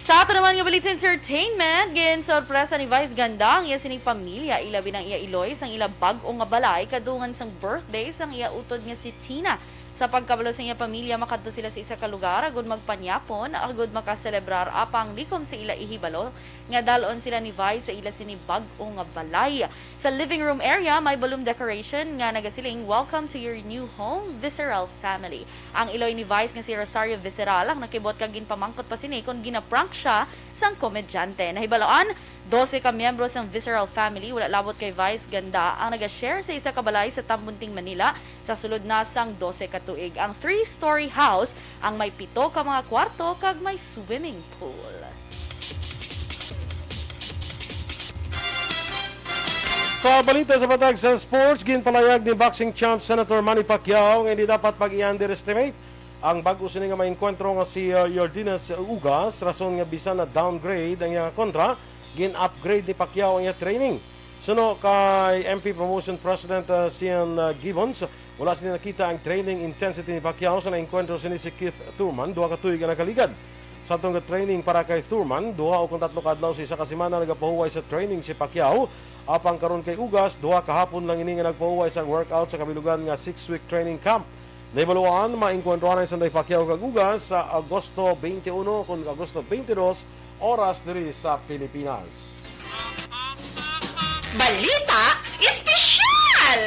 Sa ato naman nga balita entertainment, ginsorpresa ni Vice Ganda ang iya sining pamilya, ilabi na ang iya iloy sang ila bag-o nga balay kadungan sang birthday sang iya utod nga si Tina. Sa pagkabalo sa iya pamilya, makadto sila sa isa ka lugar agud magpanyapon, agud makaselebrar, apang likom sa ila ihibalo nga dal-on sila ni Vice sa ila sini bag-o nga balay. Sa living room area, may balloon decoration nga nagasiling, "Welcome to your new home, Visceral Family." Ang iloy ni Vice nga si Rosario Visceral ang nakibot kag ginpamangkot pa sini kon ginaprank siya sang komedyante. Nahibaluan, dose ka miyembro sang Visceral Family, wala labot kay Vice Ganda, ang naga-share sa isa ka balay sa Tambunting, Manila, sa sulod na sang dose ka tuig. Ang three-story house ang may pito ka mga kwarto kag may swimming pool. Sa balita sa patag sa sports, ginpalayag ni boxing champ Senator Manny Pacquiao nga hindi dapat pag-i-underestimate ang bag-o sini nga maengkwentro nga si, uh, Yordenis Ugas, rason nga bisan na downgrade ang iyang kontra, gin-upgrade ni Pacquiao ang iya training. Suno kay M P Promotion President, uh, Sian, uh, Gibbons, wala sini nakita ang training intensity ni Pacquiao sa naengkwentro sini si Keith Thurman duha ka tuig ang nakaligad. Sa tong training para kay Thurman, duha o kon tatlo ka adlaw sa isa ka semana nagapahuway sa training si Pacquiao. Apang karon kay Ugas, duha ka hapon lang ini nga nagpahuway sang workout sa kabilugan nga six-week training camp. Nahibaluan, maengkwentruhan ni Sanday Pacquiao kag Ugas sa Agosto twenty-one kon Agosto twenty-two, oras diri sa Pilipinas. Balita Espesyal!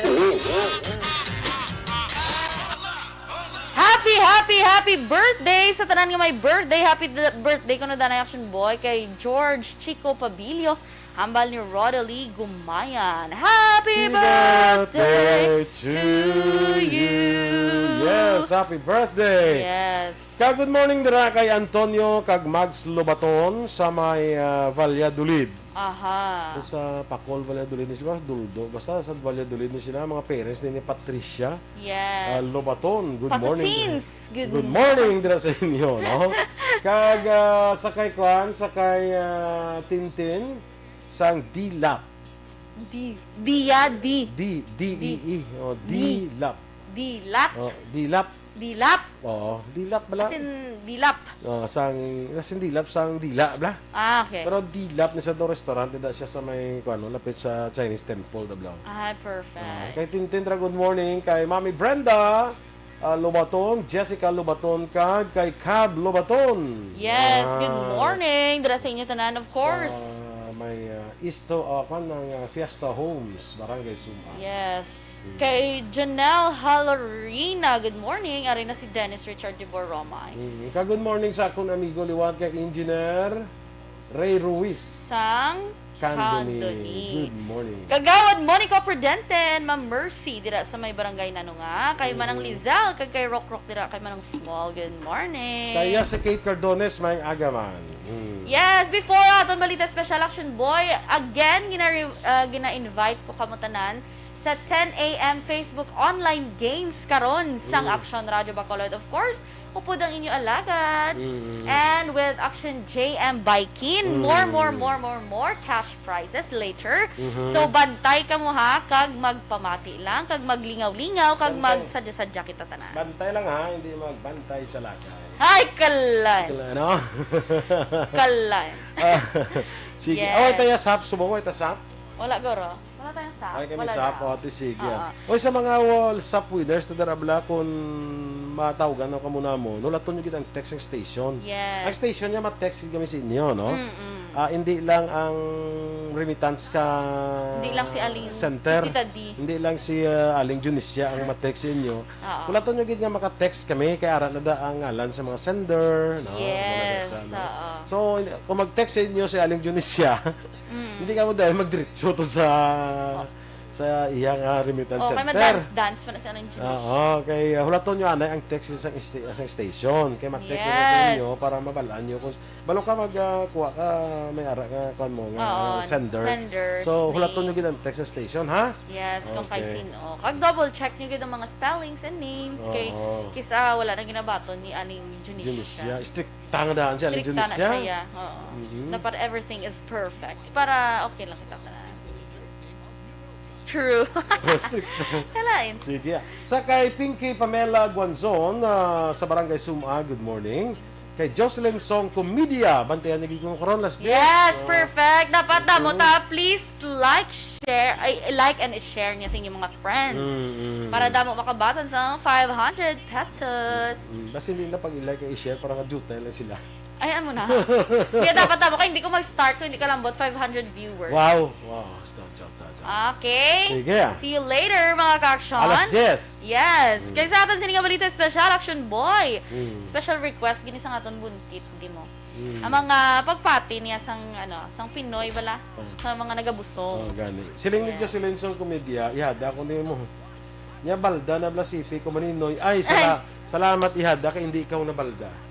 Happy, happy, happy birthday sa tanan nga may birthday. Happy d-, birthday kuno danay, Action Boy, kay George Chico Pabilio, hambal ni Rodalie Gumayan. Happy birthday to you. Yes, happy birthday. Yes. Kag good morning dira kay Antonio kag Mags Lobaton sa may, ah, Valladolid. Aha. Sa Pacol, Valladolid ni sila, Duldo. Basta sa Valladolid ni sila, mga parents ni, ni Patricia, Yes. ah, Lobaton. Good morning. Patutins, good Good morning dira sa inyo, no? Kag, ah, sa kay Kwan, sa kay, ah, Tintin, sang Dilap. Di, Dia, Di. Di, D E E. Di. Oh, Di. Dilap. Dilap. Oh, Dilap. Dilap. Oo, Dilap bala. As in, Dilap. Oh, sang, as in Dilap, sang Dila bala. Ah, okay. Pero Dilap ni sa do restaurant, da siya sa may, kuwan, no, lapit sa Chinese temple, da bala. Ah, perfect. Ah, kay Tintin ra, good morning. Kay Mami Brenda, ah, Lobaton, Jessica Lobaton, kag kay Cab Lobaton. Yes, good Ah. morning. Dira sa inyo tanan, of course. Sa may, ah, Isto, ah, kwan, ng, ah, Fiesta Homes, Barangay Suma. Yes. Mm. Kay Janelle Halorina, good morning. Ari na si Dennis Richard de Borromay. Mm. Ka good morning sa akong amigo liwat kay Engineer Ray Ruiz. Sang Candoni. Candoni. Good morning. Kagawad Monica Prudente and Ma'am Mercy dira sa may Barangay Nanunga. Kay Manang Mm. Lizelle, kag kay Rock Rock dira kay Manang Small. Good morning. Kaya si Kate Cardones, may agaman. Mm. Yes, before aton balita special, Action Boy, again, gina-, uh, gina-invite ko kamo tanan sa ten A M Facebook online games karon sang Mm. Action Radio Bacolod. Of course, upod ang inyo alagad. Mm. And with Action J M Baikin, Mm. more, more, more, more, more cash prizes later. Mhm. So, bantay kamo ha, kag magpamati lang, kag maglingaw-lingaw, kag Bantay. magsadya-sadya kita tanan. Bantay lang ha, hindi magbantay sa lakay. Ay, kalay. Kala, ano? Kalay. Ah, sige. Yes. Oh, ito yung sap. Subong ko, ito sap. Wala, goro. Wala tayong sap. Ay, kami Wala sap. daw. O, ti, sige. Oo. Oy, sa mga wall sap winners, to darabla kung matawgan na kamo namo, nulaton nyo gid ang text ng station. Yes. Ang station niya, ma-text gid kami sa inyo, no? Mm-mm. Ah, hindi lang ang remittance ka Hindi lang si Aling center. si Tita D. Hindi lang si ah, Aling Junisia ang ma-text sa inyo. Oo. Nulaton nyo gid nga maka-text kami kay ara na da ang ngalan sa mga sender, no? Yes, Mga sa, no? Oo. So, hindi- kung mag-text sa inyo si Aling Junisia, Mm. hindi ka mo dahil magdiretso to sa sa iyang ah, remittance Oh, kay center. ma-dance dance pa na siya ng Junisia. Oo, kay uh, hulaton nyo anay ang text sa, sta- sa station. Kay mag-text na sa Yes. inyo para mabalaan nyo kung balo ka mag ah, kuha ka, may ara ka, kuan mo, nga Oo, sender. sender's So, hulaton nyo name. gid ang text sa station, ha? Yes, kung kay Okay. sino. Kag double check nyo gid ang mga spellings and names kay Oo. kisa wala na ginabaton ni Aling Junisia. Junisia. Strict tanga daan si Aling Strict na Junisia. siya, yeah. Oo. Mhm. Dapat everything is perfect para okay lang kita tanan. True. Strict. Kalain. Sige. Sa kay Pinky Pamela Guanzon ah, sa Barangay Suma, good morning. Kay Jocelyn Song Comedia, bantayan niya gid ko karon, last day. Yes, Ah, perfect. Dapat damo Mhm. ta, please like, share, ay, like and share niya sa inyong mga friends. Mm, mm. Para damo makabaton sa five hundred pesos. Mm, basta hindi na pag-ilike kay i-share para nga jutay lang sila. Ay, amo na. Kaya dapat tamo. Kaya hindi ko mag-start kung hindi ka lambot five hundred viewers. Wow! Wow! Stop, stop, stop, stop. Okay. Sige. See you later, mga ka-action. Alas diyes. Yes. Mm. Kay sa aton sini nga balita special, Action Boy. Mm. Special request gini sa aton buntit, di mo. Mm. Ang mga pagpati niya sang ano, sang Pinoy bala, Oh. sa mga nagabusong. Oh, gani. Siling ni Yes. Jocelyn Song Comedia, ihada ko nimo. Nya balda na bala sipi ko maninoy. Ay, sala, salamat ihada kay hindi ikaw nabalda.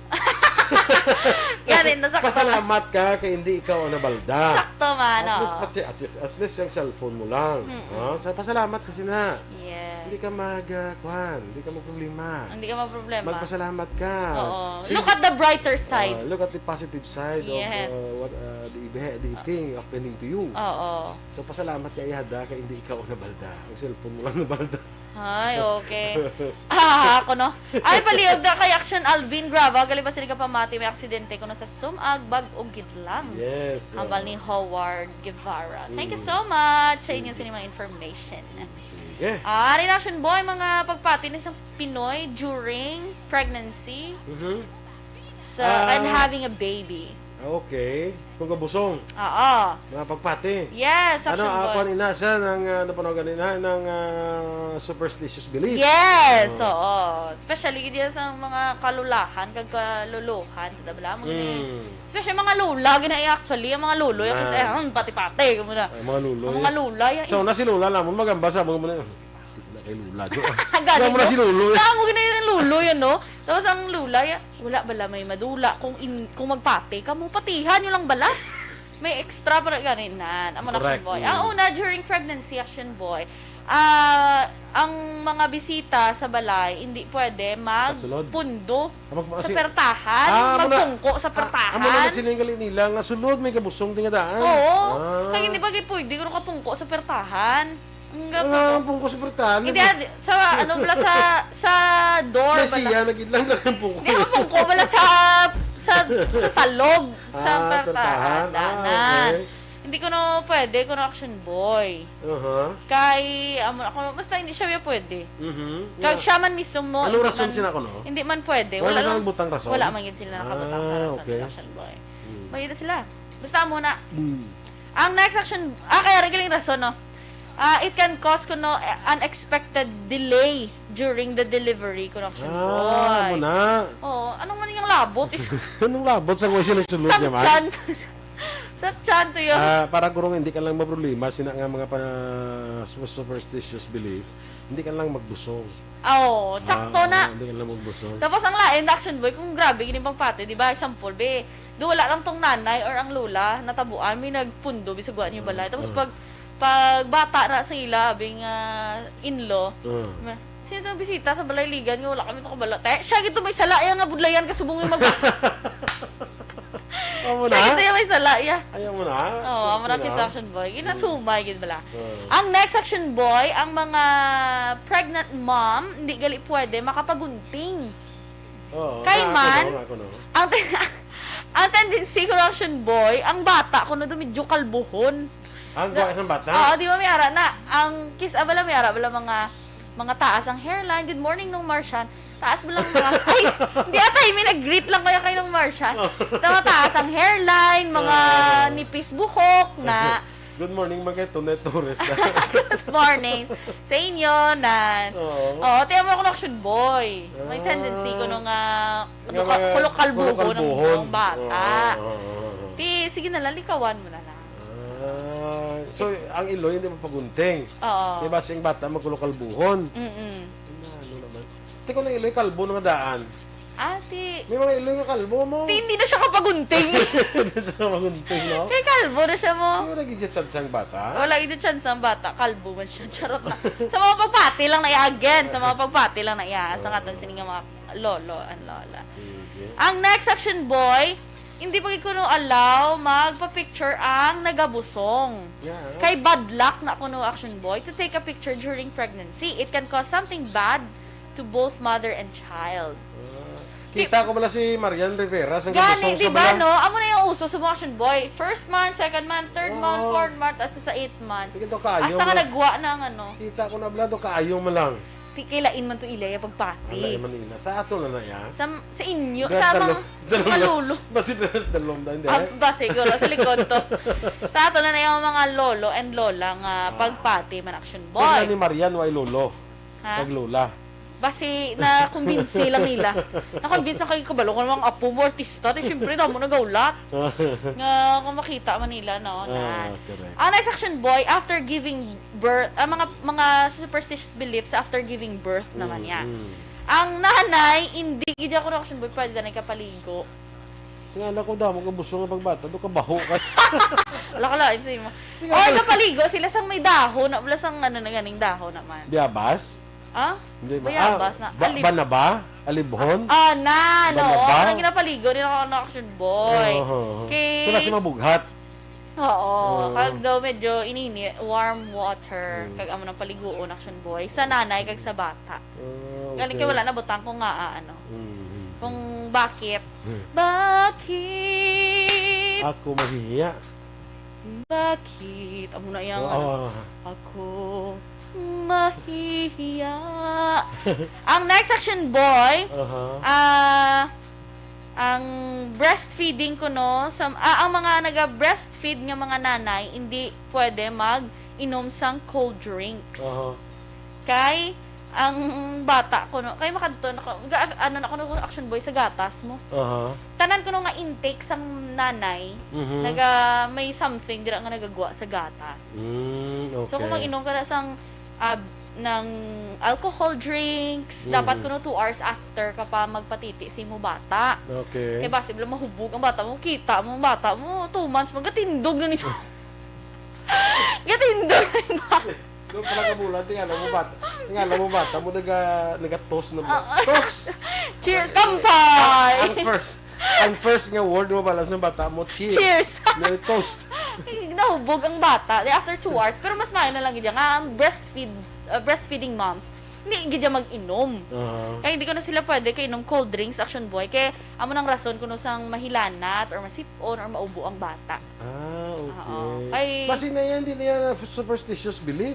Gani, nasakto. Pasalamat ka kay hindi ikaw ang nabalda. Sakto man, At least, oo. at, at, at least yung cellphone mo lang. Mm-mm. Ha? Sa pasalamat kasi na. Yes. Hindi ka mag, ah, kwan, hindi ka magproblema. Hindi ka magproblema. Magpasalamat ka. Oo. See- Look at the brighter side. Ah, look at the positive side Yes. of uh, what uh, the, the, the thing happening to you. Oo. So, pasalamat ka ihada kay hindi ikaw ang nabalda. Ang cellphone mo lang nabalda. Ay, okay. Ah, ako no. Ay, palihog na kay Action Alvin Grava. Gali ba sila kapamati may aksidente kuno sa Sumag, Bag-o, Gidlang? Yes. Hambal uh, ni Howard Guevara. Thank you Mm. so much sa inyo Sige. sa mga information. Sige. Ah, rin Action Boy, mga pagpati ni sa Pinoy during pregnancy Mhm. sa, and Ah. having a baby. Okay. Kung kabusong, Oo. mga pagpati. Yes, Ano, Action ah, Boy. Kwan ina siya ng uh, napanaw ganina ng uh, superstitious belief? Yes, Oo. Oo. Especially gid sa mga kalulahan kag kaluluhan, sa tabla mo gani. Mm. Especially mga lula gani, actually, ang mga luloy, Ah. kasi, ah, hmm, pati-pati, kamo na. Ay, mga luloy. Ang mga lula, ya, So, na si Lula naman, magamba sa mga muna. Kay Lula, jo. Gani, Wala mo na no? si Lula, eh. Tama gani yung lula, yun, no? Tapos ang lula, ya, wala bala may madula. Kung in, kung magpati ka mo, patihan nyo lang bala. May extra para gani nan. Amo na, Correct. Action Boy. Mm. Ang una, during pregnancy, Action Boy, ah, ang mga bisita sa balay, hindi pwede Pagsulod. magpundo Ah, mag- sa si- pertahan, Ah, amo na- magpungko sa Ah, pertahan. amo na siningali nila nga sulod may kabusong tingadaan. Oo. Ah. Kaya hindi pa gid pwede kung kapungko sa pertahan. Ang Ah, ang pungko sa pertahan. Hindi, ah, di- sa ano bala sa sa door May bala. siya, nag-idlang lang ang pungko. Hindi, ang pungko bala sa sa sa salog sa Ah, pertahan. pertahan. Ah, Danan. Okay. Hindi ko na pwede kung Action Boy. Uh-huh. Kay amo ako basta hindi siya pwede. Mhm. Kag Yeah. siya man mismo Ano hindi rason man- sila kuno? Hindi man pwede. Wala Wala man lang butang rason? Wala man gid sila nakabutang sa Ah, rason okay. Action Boy. Mm. Basta sila. Basta mo na. Mm. Ang next action, ah, kaya rin galing rason, no? Ah, it can cause kuno eh, unexpected delay during the delivery kuno Action Ah, Boy. Mo na. Oo, anong man yung labot? Anong labot sa kuha siya nagsulod Sa niya man? chan. Sa chan to yun. Ah, para gurong hindi ka lang maproblema sina nga mga pa, su- superstitious belief, hindi ka lang magbusong. Oo, tsakto Ah, na. Hindi ka lang magbusong. Tapos ang lain, Action Boy, kung grabe gini pagpati, di ba? Example, be, do wala lang tong nanay or ang lola, natabuan, may nagpundo, bisag wa niyo balay. Tapos Ah. pag, pag bata na sa ila, abing ah, in-law, Ah. ma- sino itong bisita sa balay ligan nga wala kami ito kabalo? Te, siya gito may sala, iya nga budlayan kasubong yung magbata. Amo Siya na? gito yung may sala, iya. Ayaw mo na? Oo, amo na Okay kids lang. Action Boy. Ginasumay, gid bala. Oo. Ang next Action Boy, ang mga pregnant mom, hindi gali pwede makapagunting. Oo, Kay nga ako man, no, nga ako no. ang ten-, ang tendency ko, Action Boy, ang bata ko no, do medyo kalbuhon. Ang Na- guwa sang bata? Oo, di ba may ara na, ang kiss, ah, bala may ara, bala mga, mga taas ang hairline. Good morning, Nung Martian. Taas mo lang mga, ay, di ata, may nag-greet lang kaya kay Nung Martian. Na mataas ang hairline, mga Ah. nipis buhok na. Good morning, mga Tonet Torres na. Good morning sa inyo, nan. Oo. Oo, tiyan mo ako ng Action Boy. May tendency ko Ah. nung, ah, Nga ano ka, mga kulok kalbuho ng, kulok kalbuhon. ng bata. Oo, oo, oo, oo. Ti, sige na lang, likawan mo na lang. Ah, so, ang iloy hindi mapagunting. Oo. Di ba, sing bata magkulok kalbuhon? Mm-mm. Ano naman? Ti, kung ang iloy kalbo nga daan. Ah, ti. May mga iloy nga kalbo mo. Ti, hindi na siya kapagunting. Hindi siya kapagunting, no? Kay kalbo na siya mo. Di wala gid siya tsansang bata? Wala gid siya tsansang bata. Kalbo man siya. Charot na. Sa mga pagpati lang na iya again. Sa mga pagpati lang na iya. Sa ngatan sini nga mga lolo and lola. Sige. Ang next, Action Boy, hindi pa gid kuno allow magpa-picture ang nagabusong. Yeah. Kay bad luck na kuno, Action Boy, to take a picture during pregnancy. It can cause something bad to both mother and child. Ah. Kita ko bala si Marian Rivera sa Gani, gabusong di sa ba, bala. no? Amo na yung uso sa mga Action Boy. First month, second month, third month, Oo. fourth month, hasta sa eighth month. Sige, to kaayo Hasta nga mas nagwa na ang ano. Kita ko na bala, to kaayo man lang. Ti, kay lain man to ila ya pagpati. Ala, man ila. Sa ato na na ya. Sa, sa inyo, Sa sa mga, dalom. Sa dalom mga na. lolo. Basi na sa dalom na, hindi. Ah, ba, siguro, sa likod to. Sa ato na na yung mga lolo and lola nga Ah. pagpati man, Action So, Boy. sila ni Marian, way lolo. Ha? Kag lola. Basi, na-convince lang nila. Na-convince na kayo, kabalo ko namang apo mo, artista. Ti, siyempre, damo nagaulat. Nga, kung makita man nila, no? Ah, Nan. correct. Ang next, Action Boy, after giving birth, ang mga, mga superstitious beliefs after giving birth naman Mm, niya. mm. Ang nanay, hindi gid ako, Action Boy, pwede na ikapaligo. Nga na ko damo ka busong nga pagbata, do kabaho ka. Wala ka lain sa imo. Tingnan Oy, mo. Kapaligo sila sang may dahon, na wala sang ano na ganing dahon naman. Biyabas? Ah? Hindi ba? Bayabas Ah, na. ba-, Alib- ba na ba? Alibhon? Ah, na, Ba na no. ba? Ang ginapaligo nila ako, ano, Action Boy. Oo. Kay Kaya si mabughat. Oo. Oo. Kag daw medyo inini, warm water. Mm. Kag amo nang paliguon, Action Boy. Sa nanay, kag sa bata. Ah, Galing okay. kay wala na butang ko nga, ah, ano. Mm. Kung bakit. Hmm. Bakit? Ako mahihiya. Bakit? Amo na yang, Oo. ano, ako mahihiya. Ang next, Action Boy, Aha. ah, ang breastfeeding kuno, sa, ah, ang mga naga-breastfeed nga mga nanay, hindi pwede mag-inom sang cold drinks. Aha. Kay, ang bata kuno, kay makadto na ko, ga-, ano na kuno, Action Boy, sa gatas mo. Aha. Tanan kuno nga intake sang nanay, Mhm. naga-, may something dira nga nagagwa sa gatas. Mm, So, kung okay. mag-inom ka na sang, ah, ng alcohol drinks, dapat Mhm. kuno two hours after ka pa magpatiti sa imo bata. Okay. Kay basi bala mahubog ang bata mo, kita mo ang bata mo, two months, magatindog na ni sa, gatindog na ni ba? Doon pala ka mula, tingala mo bata. Tingala mo bata mo, naga-, naga-toast na ba? Oo. Toast! Cheers! Kampay! Ang first, ang first nga word mo pala sa bata mo, cheers. Cheers! May toast. Nahubog ang bata, di, after two hours. Pero mas maayo na lang gid nga ang breastfeed, uh, breastfeeding moms, hindi gid siya mag-inom. Aha. Kaya hindi ko na sila pwede kay inom cold drinks, Action Boy. Kay amo nang rason kuno sang mahilanat or masip-on or maubo ang bata. Ah, okay. Oo. Kay Basi na yan, di na yan superstitious belief.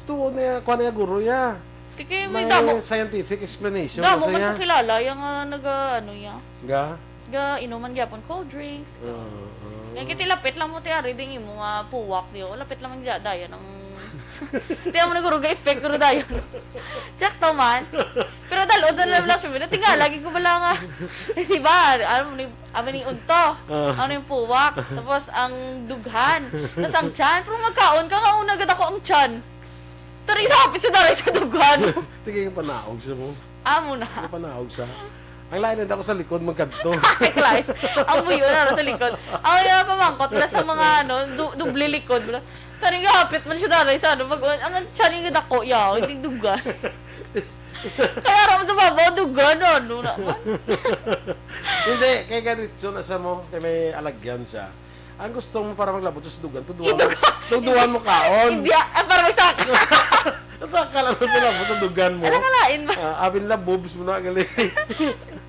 Tuo na yan, kuha na yan, guro ya. Di kay may May damo. scientific explanation Damo na man siya. Ko kilala, yung, ah, naga, ano ya. Ga? Ga, inuman gyapon cold drinks. Oo, oo. Yan, kay ti lapit lang mo, ti ari, ding imo nga puwak, di, o, lapit lang man gya-, dayon ang, di mo na guro ga-effect, guro dayon. Check to man. Pero dalod na lang lang siya, tingala, lagi ko bala nga. Di ba, ano ni, amo ni unto, Ah. ano yung puwak, tapos ang dughan, tapos ang tiyan. Pero magkaon ka nga, una gad ako ang tiyan. Pero isapit sa daray sa dughan. Tingay yung panaog sa mo. Amo na. Yung panaog sa. Ang lain na ako sa likod, magkadto. Ang lain. Ang buyo na sa likod. Ang nga pamangkot na sa mga, ano, du-, doble likod. Karing hapit man siya daray sa, ano, mag-, ang tiyan yung dako, yaw, hindi dughan. Kaya raw sa babaw, dughan, ano naman. Hindi, kay ganito na sa mo, kay may alagyan siya. Ang gusto mo para maglabot sa dughan, tuduan mo, Idugan. tuduan mo kaon. Hindi, ah, para magsaka. Nasaka lang sa labot sa dugan mo. Ano ka lain ba? Ah, abi nila boobs mo na, gali.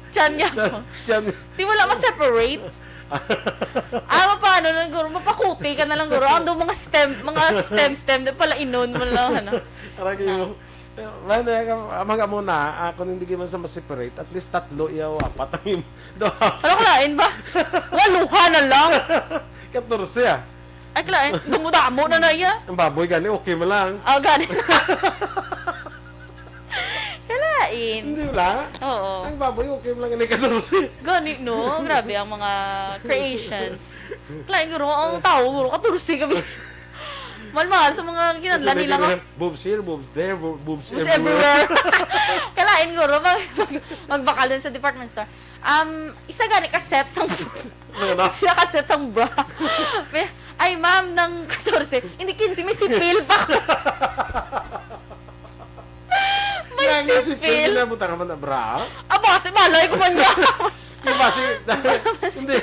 Tiyan nga po. Tiyan. Di wala ma-separate. Ah, mapano lang, guro? Mapakuti ka na lang, guro. Ang daw mga stem, mga stem, stem, di pala inon mo lang, ano. Arang mo. Wala na, mag-amo na, ah, kung hindi man sa ma-separate, at least tatlo iya o apat ang im-, do. Ano ka lain ba? Waluha na lang. Katorse, ah. Ay, kalain. Dumudamo na na iya. Ang baboy gani, okay mo lang. Ah, gani. Kalain. Hindi wala. Oo. Ang baboy, okay mo lang, ini katorse. Gani, no? Grabe ang mga creations. Kalain, guro, ang tao, guro, katorse kami. Mahal-mahal sa mga kinahanglan nila, nga, boobs here, boobs there, bo-, boobs Boobs everywhere. Everywhere. Kalain, guro, mag-, mag-, magbakal din sa department store. Um, isa gani ka set sang Ano na? Isa ka set sang bra. May, ay, ma'am, nang katorse. Hindi, kinse, may sipil pa ko. May Nga, nga, sipil, sipil. Pinabutangan man na bra? Aba, si malay ko man niya. Di ba si, hindi.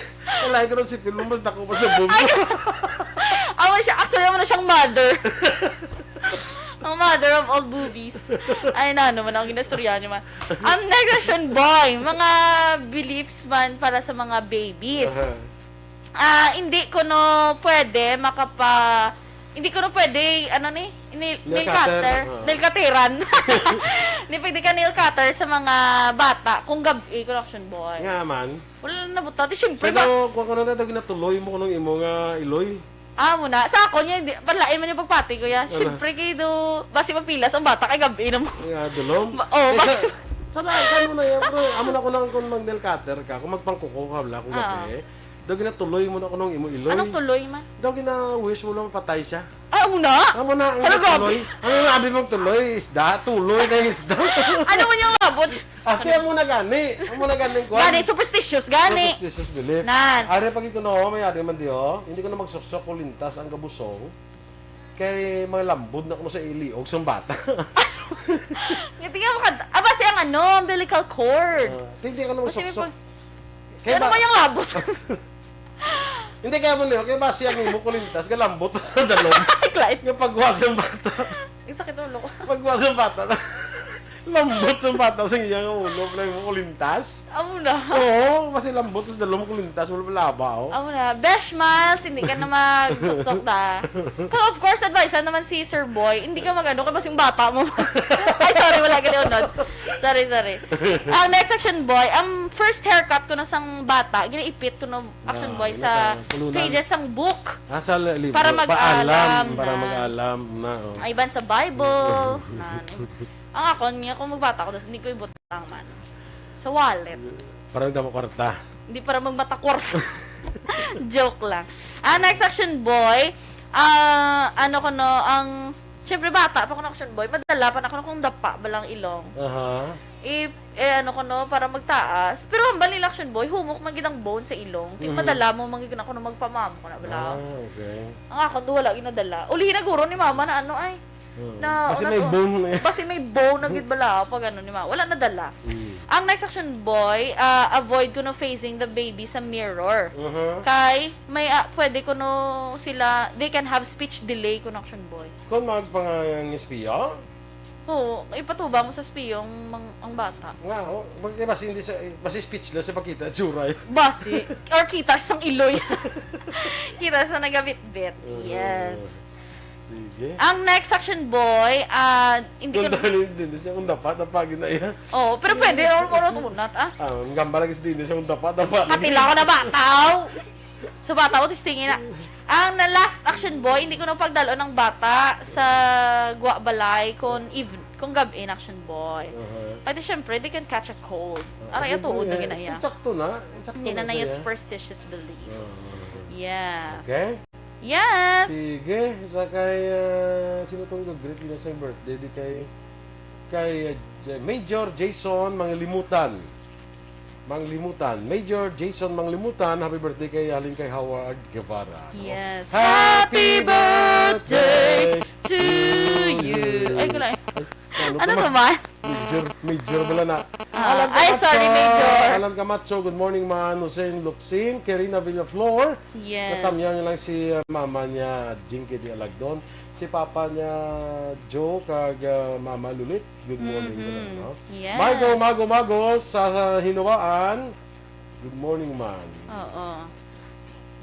Wala ko ng sipil mo, mas dako pa sa boob mo. Ay, awa siya. Actually, awa na siyang mother. Ang mother of all boobies. Ay, na naman ang ginastorya niyo, ma. Ang next question, boy, mga beliefs man para sa mga babies. Aha. Ah, hindi ko no pwede makapa-, hindi ko no pwede, ano ni, ini-, nail Nail cutter. Cutter, oo. Nail cutteran. Hindi pwede ka nail cutter sa mga bata kung gab-i, kung action boy. Nga man. Wala na buta. Di, syempre ba? Pero kung ano na daw ginatuloy mo, kung imo nga iloy. Ah, mo na. Sa ako niya, hindi, panlain man yung pagpati ko, ya. Ano? Siyempre, kay do, basi mapilas ang bata, kay gabi na mo. Nga, dulom. Ma-, oh, Eh, basi sa, sa lahat, ano na yan, bro? Amo na ko lang kung mag-nail cutter ka, kung magpangkuko ka, wala, kung Ah. gabi. Daw ginatuloy mo na ko nung imo iloy. Anong tuloy man? Daw gina-wish mo lang mapatay siya. Ah, amo na? Amo na, ang Ano, grabe? tuloy. Ang sabi mong tuloy, isda, tuloy na isda. Ano mo niyang labot? Ate, amo na gani. Amo na gani, kuwan. Gani, superstitious, gani. Superstitious belief. Nan. Ari, pag ikuno, may ari man di, oh. Hindi ko na magsuksok kung lintas ang gabusong. Kay mga lambod na kuno sa iliog sang bata. Ngiti nga maka-, ah, basi ang ano, umbilical cord. Ah, hindi ka na Basi may magsuksok. pag-, Kaya ano ba man yung labot? Hindi, kaya mo niyo, kaya basi ang imo kulintas, galambot sa dalom. Klait. Yung pagwas yung bata. Ang sakit ulo ko. Pagwas yung bata. Lambot sa bata sa iyang ulo, pala yung kulintas. Amo na. Oo, kasi lambot sa dalom kulintas, wala pala ba, oh. Amo na. Besh Miles, hindi ka na magsuksok na. Kung of course, advice naman si Sir Boy, hindi ka mag-ano, kaya basi yung bata mo. Ay, sorry, wala ka na unod. Sorry, sorry. Ang next section, boy, ang first haircut ko na sang bata, ginaipit ko na action Ah, boy yun sa na, pulunan. Pages sang book. Ah, sa li-, libro. Para mag-alam Paalam, para na. Mag-alam na, oh. Ay, iban sa Bible. Mm. Na, ano. Ang akon niya, kung magbata ko, tas hindi ko ibutang man. Sa wallet. Para nagdamo kwarta. Hindi para magmata kwarta. Joke lang. Ah, next section, boy. Ah, ano ko, no, ang, syempre, bata pa ko na action boy. Madala pa na ko kung dapa ba lang ilong. Aha. I-, eh, ano ko, no, para magtaas. Pero ang bali action boy, humok man gid ang bone sa ilong. Ti Mhm. madala mo man gid ako no magpamamo ko na bala. Ah, okay. Ang akon do wala ginadala. Ulihi na guro ni mama na ano ay. Oo. Na, Kasi ano may to? Bone eh. Basi may bone na gid bala pag ano ni mama. Wala nadala. Mm. Ang next action boy, ah, avoid ko no facing the baby sa mirror. Uh-huh. Kay may, ah, pwede ko no sila, they can have speech delay ko no action boy. Kung magpangangispiya? Oo, ipatuba mo sa espiyong mang-, ang bata. Nga, oh, mag-, eh, basi hindi sa, eh, basi speechless sa pagkita, tsura, eh. Basi, or kita sa iloy. Kita sa nagabitbit. Oo. Yes. Sige. Ang next section, boy, ah, hindi ko Kung na dali din siya, kung dapat, ang pagi na iya. Oo, pero pwede, or, or, or not, ah. Ah, ang gamba lagi sa din siya, kung dapat, dapat. Matila ko na bataw. So, bata ko, testingin na. Ang na last action boy, hindi ko na pagdalo ng bata sa gwa balay kung eve-, kung gab-in action boy. Uh-huh. Pati syempre, they can catch a cold. Ah, Aray, sige, atuon na eh, ginaya. Sakto na. Sakto Hindi na na na yung siya. Superstitious belief. Uh-huh. Yes. Okay? Yes! Sige, sa kay, ah, sino tong nag-greet na sa birthday? Di kay, kay, ah, J-, Major Jason Manglimutan. Manglimutan. Major Jason Manglimutan, happy birthday kay, halin kay Howard Guevara, no? Yes. Happy Happy birthday birthday to to you. you. Ay, gulay. Ay, ano Ano to, to, ma-, man? Major, major pala na. Ah, Alan ay, sorry, Camacho, Major. Alan Camacho, good morning, man. Hussein Luxin, Kerina Villaflor. Yes. Natamyaw niya lang si, uh, mama niya, Jinky di Alagdon. Si Papa niya, Joe, kag, ah, Mama Lulit. Good morning, Mhm. Madam, no? Yes. Margo, Mago, Mago, sa Hinawaan. Good morning, man. Oo.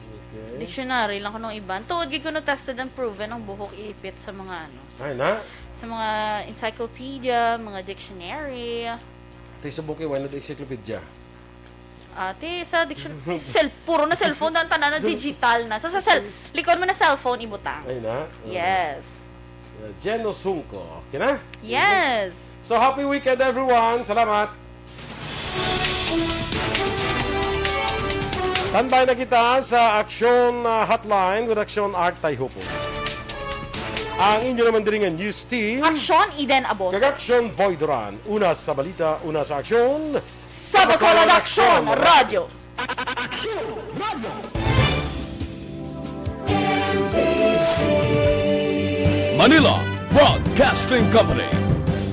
Okay. Dictionary lang kuno iban. Tuod gid kuno tested and proven ang buhok iipit sa mga ano, Ay, na? sa mga encyclopedia, mga dictionary. Ti sa buki, wala na encyclopedia. Ate, sa diction-, cell-, puro na cellphone, ang tanan na digital na. So, sa cell-, likod mo na cellphone, ibutang. Ay, na? Oo. Yes. Uh, Jen Osungco. Okay na? Sige. Yes. So, happy weekend, everyone. Salamat. Standby na kita sa Aksyon, uh, Hotline with Aksyon Art Tayhupo. Ang inyo naman diri nga news team. Aksyon, Eden Abose. Kag Aksyon, Boy Duran. Una sa balita, una sa aksyon. Sa Bacolod Aksyon Radio. Aksyon Radio. Manila Broadcasting Company.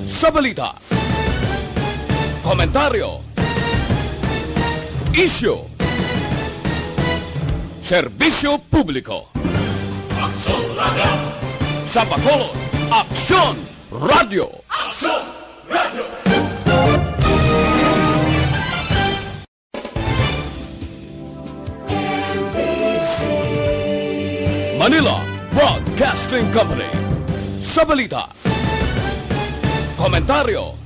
Sa balita, komentaryo, isyu, serbisyo publiko. Aksyon Radio. Sa Bacolod, Aksyon Radio. Aksyon Radio. Manila Broadcasting Company. Sa balita, komentaryo,